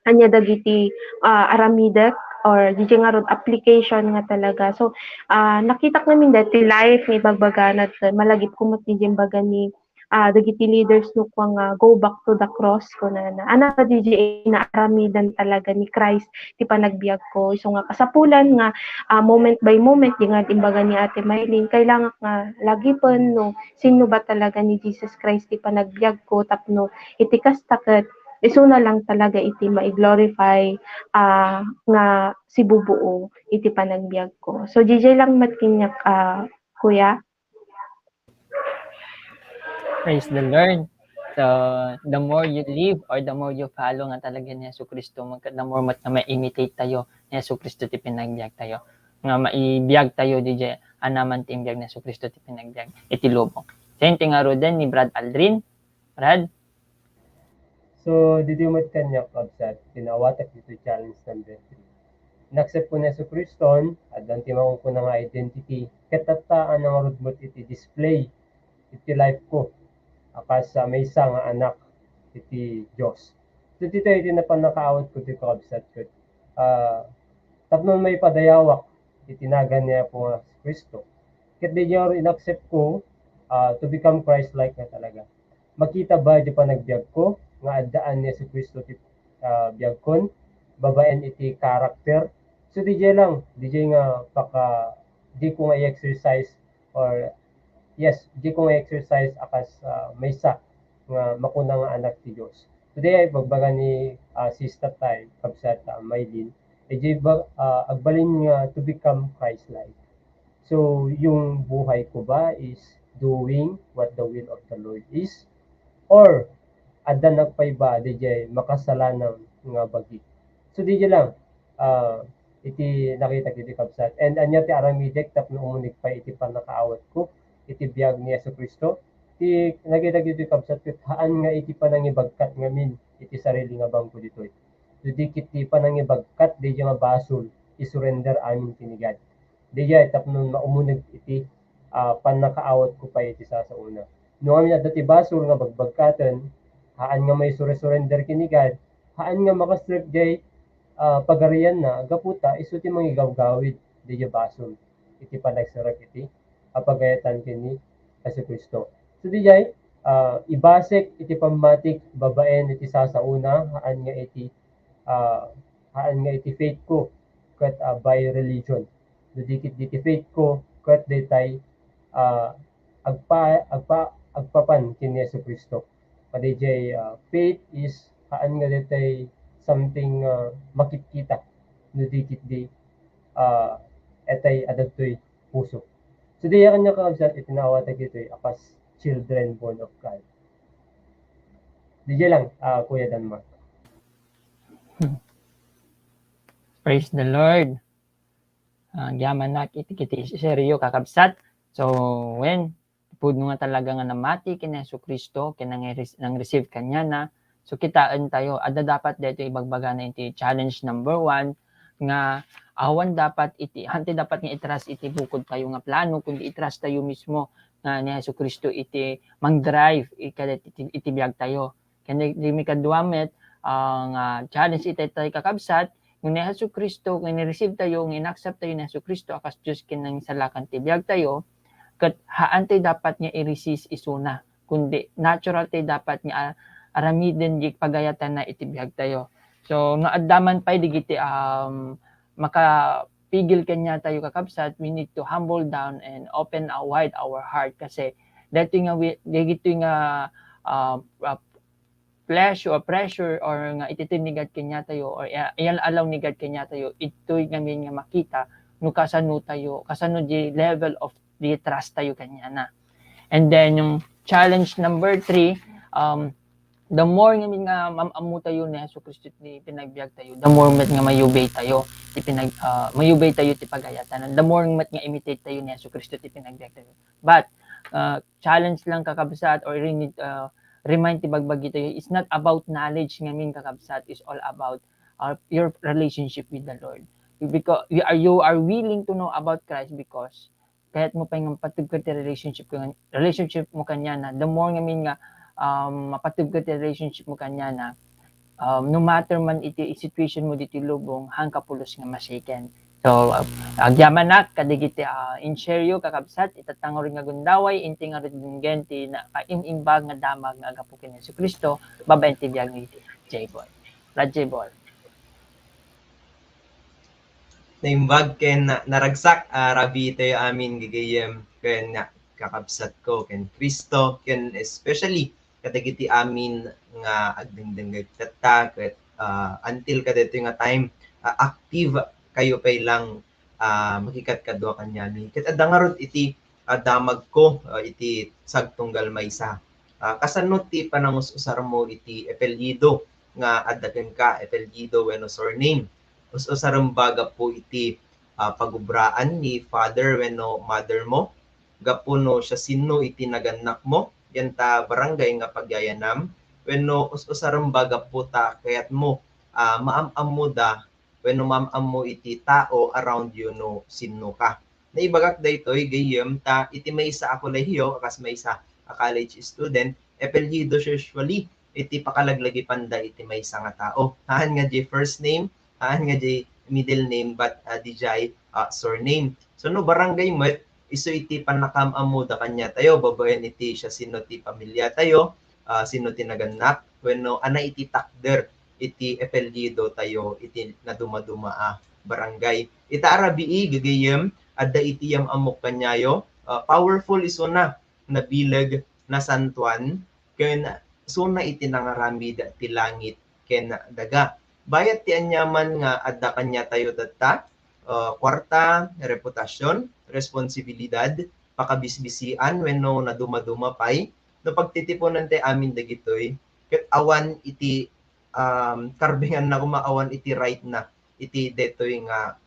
ania dagiti, ah, aramidek or di jay ngarud application nga talaga. So, ah, nakitak ngamin daytoy life nga ibagbagana ditoy, malagip ko met di jay imbaga ni ah, dagiti leaders no kua nga, "Go back to the cross," kunana. Ania kadi diay inaaramidan talaga ni Christ ti panagbiagko. Isu nga kasapulan nga, ah, moment by moment, di nga imbaga ni Ate Mylene, kailangan nga lagipen no sino ba talaga ni Jesus Christ ti panagbiagko tapno iti kasta ket isuna lang talaga iti mai-glorify, ah, nga sibubuo iti panagbiagko. So, diay lang met kaniak, ah, kuya. Praise the Lord. So, the more you live or the more you follow nga talaga ni Jesu Cristo, magka-, the more met nga ma-imitate tayo ni Jesu Cristo ti pinagbiag tayo. Nga maibiag tayo, diay anaman ti imbiag ni Jesu Cristo ti pinagbiag iti lubong. Same thing nga ruden ni Brad Aldrin. Brad? So, didi met kaniak, kabsat, ti naawatak ditoy challenge number three. Inaccept ko ni Jesu Cristo, addan ti makunkuna nga identity, ket tatta a nangarud met iti display iti life ko a kas, ah, maysa nga anak iti Dios. So, ditoy iti napannakaawat ko ti, kabsat, ket, ah, tapno maipadayawak iti nagan ni Apo nga Cristo. Ket diay inaccept ko, ah, to become Christ-like nga talaga. Makita ba iti panagbiag ko nga addaan ni Jesu Cristo ti, ah, biagkon babaen iti character? So, diay lang, diay nga paka-, di ko nga i-exercise or, yes, di ko nga exercise a kas, ah, maysa nga makuna nga anak ti Dios. Today, ay bagbaga ni, ah, Sister Tay, kabsat, ah, Mylene, eh, di ba, ah, agbalin nga to become Christ-like. So, yung buhay ko ba is doing what the will of the Lord is? Or, adda nagpaiba, diay makasalanan nga bagi. So, diay lang, ah, iti nakita iti, kabsat. And ania ti aramidek tapno umunig pay iti pannakaawat ko iti biag ni Jesu Cristo? Ti nakita iti, kabsat, ket haan nga iti panangibagkat ngamin iti sarili nga bangko ditoy. Idi ket ti panangibagkat, diay nga basol, isurrender amin ken ni God. Diay tapno maumuneg iti, ah, pannakaawat ko pay iti sasaona. No amin adda ti basol nga bagbagkaten, haan nga maisure-surrender ken ni God, haan nga makastrek diay, ah, pagarianna, gapu ta isu ti mangigawgawid diay basol iti panagserrek iti a pagayatan ken ni Jesu Cristo. So, diay, ah, ibasek iti pammatik babaen iti sasaona, haan nga iti, ah, haan nga iti faith ko ket, ah, by religion. No di ket diti faith ko ket daytay, ah, agpa-, agpa-, agpapan ken ni Jesu Cristo. Kadi diay, ah, faith is haan nga daytay something, ah, makitkita. No di ket di, ah, etay adagtoy puso. So, diay kaniak, kakabsat, iti naawatak itoy a kas children born of God. Diay lang, ah, Kuya Danmar. Praise the Lord. Ah, agyamanak iti, iti seryo, kakabsat. So, wen, pudno nga talaga nga namati ken ni Jesu Cristo, ken nang-, nang-receive kaniana. So, kitaen tayo, adda dapat daytoy ibagbagana iti challenge number one, nga awan dapat iti, haan ti dapat nga i-trust iti bukod tayo nga plano, kundi i-trust tayo mismo nga ni Jesu Cristo iti mang-drive iti, iti, iti biag tayo. Ken di, di mikadua met, ah, nga challenge iti tayo, kakabsat, nga ni Jesu Cristo, nga ni-receive tayo, nga in-accept tayo ni Jesu Cristo a kas Dios ken Nangisalakan ti biag tayo, ket haan tayo dapat nga i-resist isuna, kundi natural tayo dapat nga, ah, aramiden di pagayatanna iti biag tayo. So, no adda man pay digiti, um, makapigil kaniatayo, kakabsat, we need to humble down and open, uh, wide our heart, kasi daytoy nga wi-, dagitoy nga, ah, ah, pleasure or pressure or nga ititib ni God kaniatayo or iya-, iyal-alaw ni God kaniatayo, itoy ngamin nga makita no kasano tayo, kasano di level of di trust tayo kaniana. And then, yung challenge number three, um, the more ngamin nga mam-ammo tayo ni Jesu Cristo ti pinagbiag tayo, the more met nga mayubay tayo ti pinag-, ah, mayubay tayo ti pagayatan. The more met nga imitate tayo ni Jesu Cristo ti pinagbiag tayo. But, ah, challenge lang, kakabsat, or rini-, ah, remind ti bagbagi tayo, it's not about knowledge ngamin, kakabsat, is all about, ah, your relationship with the Lord. Because you are, you are willing to know about Christ because kayat mo pay nga mapateg ka ti relationship ka, relationship mo kaniana. The more ngamin nga, um, mapateg ka ti relationship mo kaniana, um, no matter man iti situation mo ditoy lubong, haan ka pulos nga ma-shaken. So, uh, agyamanak kadagiti, uh, in-share yo, kakabsat, itatta ngarud nga gundaway, inti ngarud denggen ti na-, kaim-imbag nga damag nga agapu ken Jesu-Cristo, babaen ti biag ni J-Boy. Brad J-Boy. Naimbag ken na-, naragsak, ah, rabii tayo amin gagayyem ken na-, kakabsat ko ken Cristo, ken especially kadagiti amin nga agdengdengngeg tatta ket, ah, until kadaytoy nga time, ah, active kayo pay lang, ah, makikatkadua kaniami. Ket adda ngarud iti, ah, damagko, ah, iti sagtunggal maysa. Ah, kasano ti panangus-usarmo iti apelyido nga adda kenka, apelyido wenno surname? Us-usarem ba gapu iti, ah, pagubraan ni father wenno mother mo? Gapu no siasino iti nagannak mo, diay ta barangay nga pagyayanam? Wenno us-usarem ba gapu ta kayatmo, ah, maam-ammoda wenno maam-ammo iti tao around you no sinno ka? Naibagak daytoy gayyem ta iti maysa a kolehiyo, a kas maysa a college student, apelyido usually iti pakalaglagipanda iti maysa nga tao. Haan nga diay first name, haan nga diay middle name, but, ah, diay, ah, surname. So, no barangay met, isu iti pannakaam-ammoda kaniatayo, babaen iti siasino ti pamiliatayo, ah, sino ti nagannak, wenno ania iti takder iti apelyidotayo iti nadumaduma a barangay. Ita a rabii, gagayyem, adda iti yam-ammok kaniayo, ah, powerful isuna, nabileg, nasantoan, ken isuna iti nangaramid ti langit ken daga. Bayat ti aniaman nga adda kaniatayo tatta, ah, kuarta, reputasion, responsibilidad, pakabisbisian, wenno nadumaduma pay, no pagtitiponen ti amin dagitoy, ket awan iti, um, karbenganna koma, awan iti right na iti daytoy nga,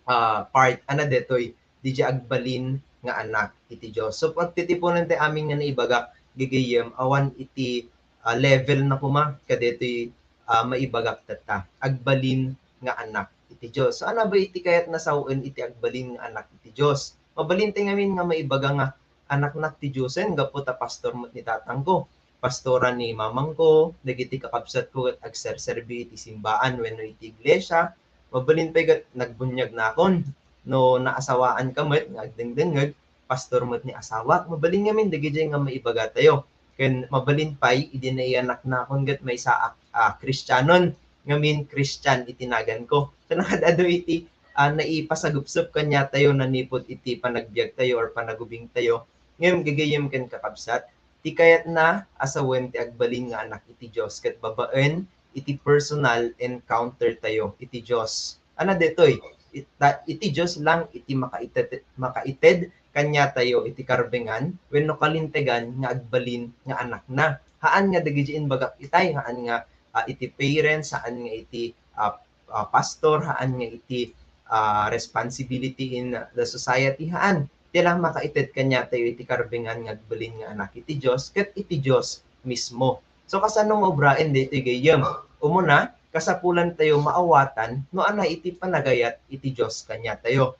ah, part, ania daytoy, diay agbalin nga anak iti Dios. So, pagtitiponen ti amin nga naibagak, gagayyem, awan iti, ah, level na koma kadaytoy, ah, maibagak tatta. Agbalin nga anak iti Dios. So, ania ba iti kayatna sawen iti agbalin nga anak iti Dios? Mabalin ti ngamin nga maibaga nga anaknak ti Diosen gapu ta pastor met ni tatangko, pastora ni mamangko, dagiti kakabsatko ket agserserbi iti simbaan wenno iti iglesia. Mabalin pay ket nagbuniagnakon. No naasawaanka met nga agdengdengngeg, pastor met ni asawak. Mabalin ngamin dagidiay nga maibagatayo. Ken mabalin pay idi naianaknakon ket maysaak a Kristianon, ngamin Christian iti naganko. So, nakad-adu iti, ah, naipasagupsop kaniatayo nanipud iti panagbiagtayo or panagubingtayo. Ngem gagayyem ken kakabsat, ti kayatna a sawen ti agbalin nga anak iti Dios ket babaen iti personal encounter tayo iti Dios. Ania daytoy? It-, ta-, iti Dios lang iti makaited, makaited kaniatayo iti karbengan wenno kalintegan nga agbalin nga anakna. Haan nga dagiti imbagak itay, haan nga, ah, iti parents, haan nga iti, ah, ah, pastor, haan nga iti, ah, responsibility in the society, haan. Ti lang makaited kaniatayo iti karbengan nga agbalin nga anak iti Dios ket iti Dios mismo. So, kasano nga obraen daytoy gayyem? Umuna, kasapulantayo maawatan no ania iti panagayat iti Dios kaniatayo.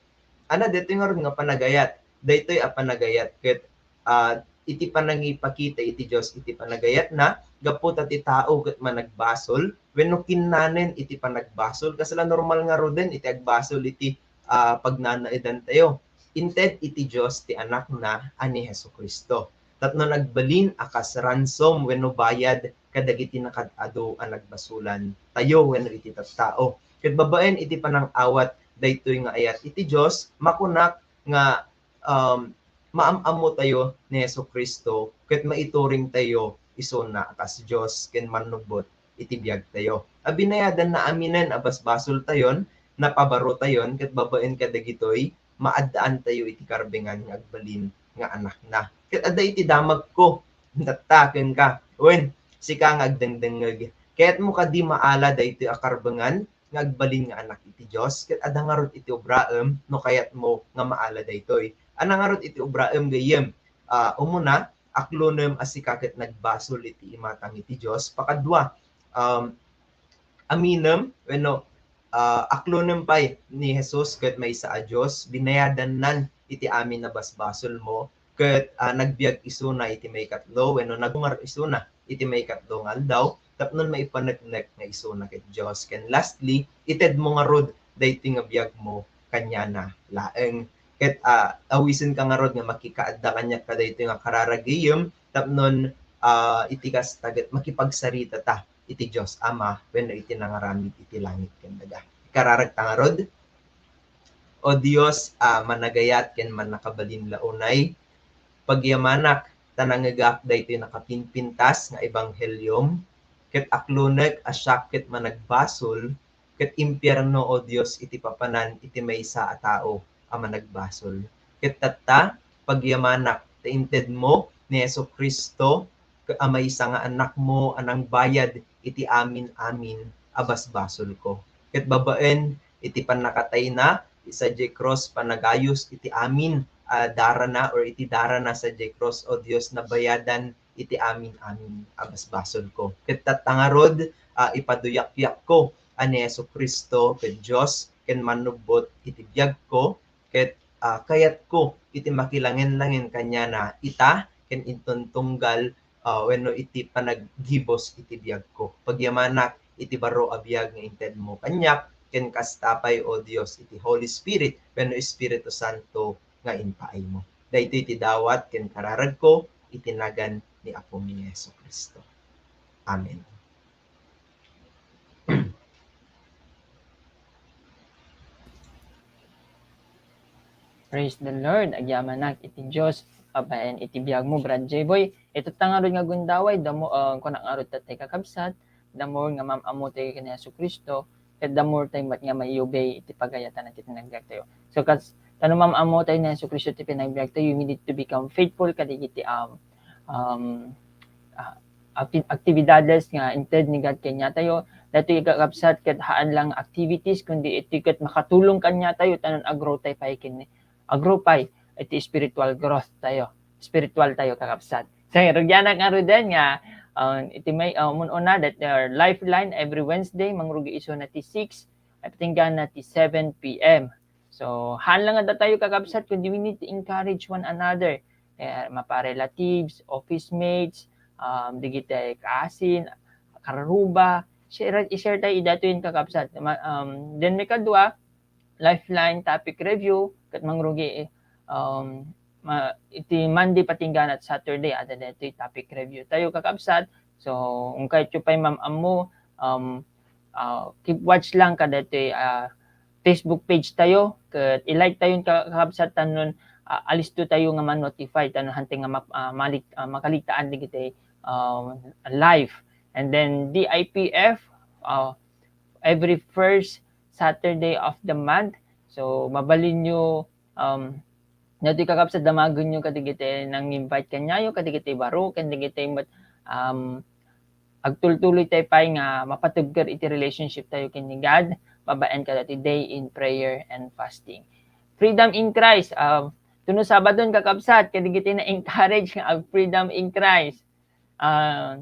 Ania daytoy ngarud nga panagayat? Daytoy a panagayat ket, ah, iti panangipakita iti Dios iti panagayatna, gapu ta ti tao ket managbasol wenno kinnanen iti panagbasol. Kasla normal ngaruden iti agbasol iti, ah, pagnanaedantayo. Inted iti Dios ti Anakna a ni Jesu-Cristo tapno nagbalin a kas ransom wenno bayad kadagiti nakad-adu a nagbasolantayo wenno iti tattao. Ket babaen iti panang-awat daytoy nga ayat iti Dios, makunak nga, um, maam-ammotayo ni Jesu-Cristo ket maituringtayo isuna a kas Dios ken Mannubot iti biagtayo. A binayadanna aminen a basbasoltayon, napabarotayon, ket babaen kadagitoy, maaddaantayo iti karbengan nga agbalin nga anakna. Ket adda iti damagko, tatta kenka, wen, sika nga agdengdengngeg. Kayatmo kadi maala daytoy a karbengan nga agbalin nga anak iti Dios? Ket adda ngarud iti obraem no kayatmo nga maala daytoy. Ania ngarud iti obraem gayyem? Ah, umuna, aklonem a sika ket nagbasol iti imatang iti Dios. Pakadua, um, aminem wenno, ah, aklonem pay ni Jesus ket maysa a Dios, binayadannan iti amin a basbasolmo, ket, ah, nagbiag isuna iti maikatlo wenno nagungar isuna iti maikatlo nga aldaw tapno maipaneknek nga isuna ket Dios. Ken lastly, itedmo ngarud daytoy nga biagmo kaniana laeng. Ket, ah, awisenka ngarud nga makikaadda kaniak kadaytoy nga kararagem tapnon, ah, iti kasta ket makipagsaritata iti Dios Ama wenno iti nangaramid iti langit ken daga. Ikararagta ngarud. O Dios a managayat ken mannakabalin la unay, pagyamanak ta nangngegak daytoy nakapimpintas nga ebangheliom, ket aklonek a siak ket managbasol, ket impierno, O Dios, iti papanan iti maysa a tao a managbasol. Ket tatta, pagyamanak ta intedmo ni Jesu-Cristo a maysa nga Anakmo a nangbayad iti amin-amin a basbasolko. Ket babaen iti pannakatayna sadiay krus, panagayos iti amin a darana or iti darana sadiay krus, O Dios, nabayadan iti amin-amin a basbasolko. Ket tatta ngarud, ah, ipaduyakyakko a ni Jesu-Cristo ket Dios ken Mannubbot iti biagko, ket, ah, kayatko iti makilangenlangen kaniana ita ken inton tunggal, ah, wenno iti panaggibus iti biagko. Pagyamanak iti baro a biag nga intedmo kaniak, ken kasta pay, O Dios, iti Holy Spirit wenno Espiritu Santo nga impaaymo. Daytoy ti dawat ken kararagko iti nagan ni Apomi nga Jesu-Cristo. Amen. Praise the Lord. Agyamanak iti Dios babaen iti biagmo, Brad J-Boy. Itatta ngarud nga gundaway, damo, ah, kunak ngarud tattay kakabsat, damo nga maam-ammo tayo ken Jesu-Cristo, ket damo tayo met nga maiubay iti pagayatan ti panagbiag tayo. So, kas, ta no maam-ammo tayo ni Jesu-Cristo ti panagbiag tayo, we need to become faithful kadagiti, um, um, ah, akti-, aktibidades nga inted ni God kaniatayo. Daytoy kakabsat ket haan lang activities, kundi iti ket makatulong kaniatayo ta no ag-grow tayo pay ken, ag-grow pay iti spiritual growth tayo, spiritual tayo, kakabsat. So, rugianak ngaruden nga, ah, iti may, ah, umun-una that, uh, Lifeline every Wednesday, mangrugi isuna ti six, ket tinggana ti seven P M. So, haan lang nga datayo, kakabsat, kundi we need to encourage one another. Eh, mapa-relatives, office mates, um, dagiti kaasin, kararuba, share, i-share tayo idatoy, kakabsat. Ma-, um, then, maikadua, Lifeline topic review, ket mangrugi, um, ma-, iti Monday patinggana ti Saturday, adda daytoy topic review tayo, kakabsat. So, kung kayatyo pay maam-ammo, um, ah, keep watch lang kadaytoy, ah, Facebook page tayo, ket i-like tayo, ka-, kakabsat, ta no, ah, alisto tayo nga ma-notify, ta no, hantay nga ma-, ah, malik-, ah, makaligtaan dagiti, ah, live. And then D I P F, ah, every first Saturday of the month. So, mabalinyo, um, daytoy, kakabsat, damagenyo kadagiti nang-invite kaniayo, kadagiti baro, ken dagiti met, um, agtultuloy tayo pay nga mapatibker iti relationship tayo ken ni God, babaen kadaytoy day in prayer and fasting. Freedom in Christ, ah, tuno Sabadon, kakabsat, kadagiti na-encourage nga ag-freedom in Christ. Ah,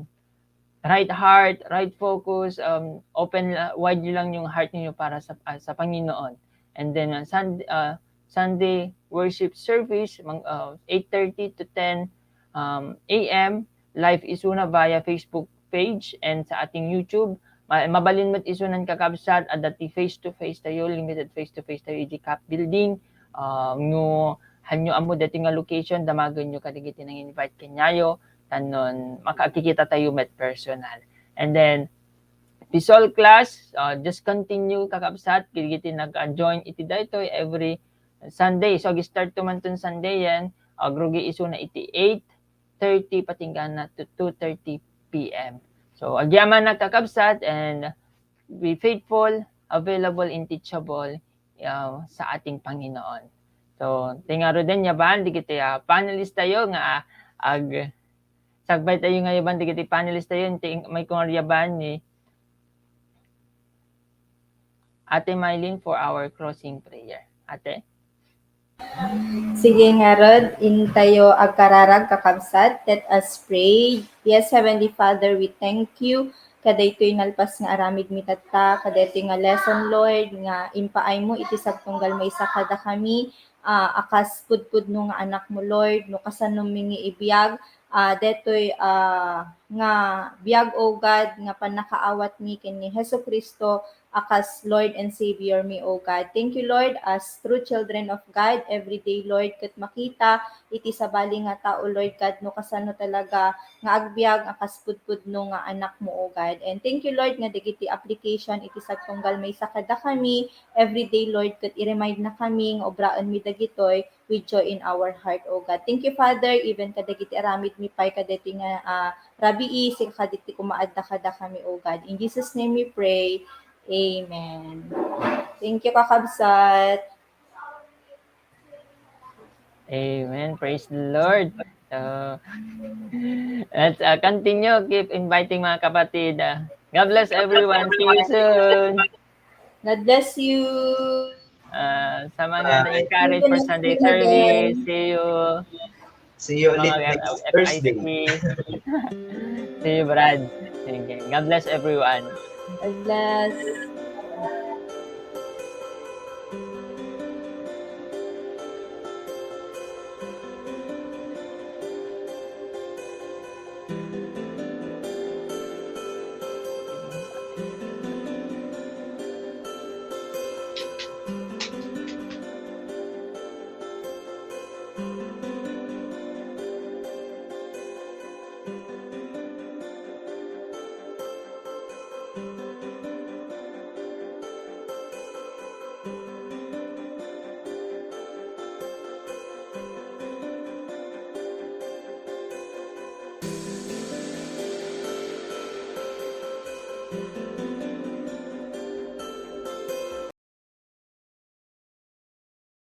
right heart, right focus, um, open la-, wide lang yung heart niyo para sa, ah, sa Panginoon. And then, ah, Sun-, ah, Sunday worship service, mang-, ah, eight thirty to ten, um, A M, live isuna via Facebook page and sa ating YouTube. Ma-, mabalin met isunan, kakabsat, adda ti face-to-face tayo, limited face-to-face tayo iti CAF building. Ah, no, hanyo ammo daytoy nga location, damagenyo kadagiti nang-invite kaniayo, ta no, makakikita tayo met personal. And then, P SOL class, ah, just continue, kakabsat, kadagiti nag-join iti daytoy every Sunday. So, ag-start to man ton Sunday yan, agrugi isuna iti eight thirty patinggana to two thirty P M. So, agyamanak, kakabsat, and be faithful, available, and teachable, ah, sa ating Panginoon. So, ti ngaruden, yaban, dagiti, ah, panelist tayo nga, ah, ag-, sagbay tayo nga yaban, dagiti panelist tayo, ti, may kungar yaban ni Ate Mylene for our closing prayer. Ate? Sige ngarud, intayo agkararag, kakabsat. Let us pray. Yes, Heavenly Father, we thank you kadaytoy nalpas nga aramid mi tatta, kadaytoy nga lesson, Lord, nga impaaymo iti sagtunggal maysa kadakami, ah, a kas pudpudno nga anakmo, Lord, no kasano mi nga ibiag, ah, daytoy, ah, nga biag, O God, nga pannakaawat mi ken ni Jesu-Cristo, a kas Lord and Savior mi, O God. Thank you, Lord, as true children of God, every day, Lord, ket makita iti sabali nga tao, Lord God, no kasano talaga nga agbiag a kas pudpudno nga anak mo, O God. And thank you, Lord, nga dagiti application iti sagtunggal maysa kadakami, every day, Lord, ket i-remind na kami nga ubraen mi dagitoy with joy in our heart, O God. Thank you, Father, even kadagiti aramid mi pay kadagiti nga, ah, rabii, sika kadagiti kumaadda kadakami, O God. In Jesus' name we pray. Amen. Thank you, kakabsat. Amen. Praise the Lord. So, let's uh, continue. Keep inviting, mga kapatid. Uh, God bless everyone. See you soon. God bless you. Uh, sa mga uh, na-encourage for Sunday service, see you. See you ulit next Thursday. See you, Brad. Sige. God bless everyone. God bless.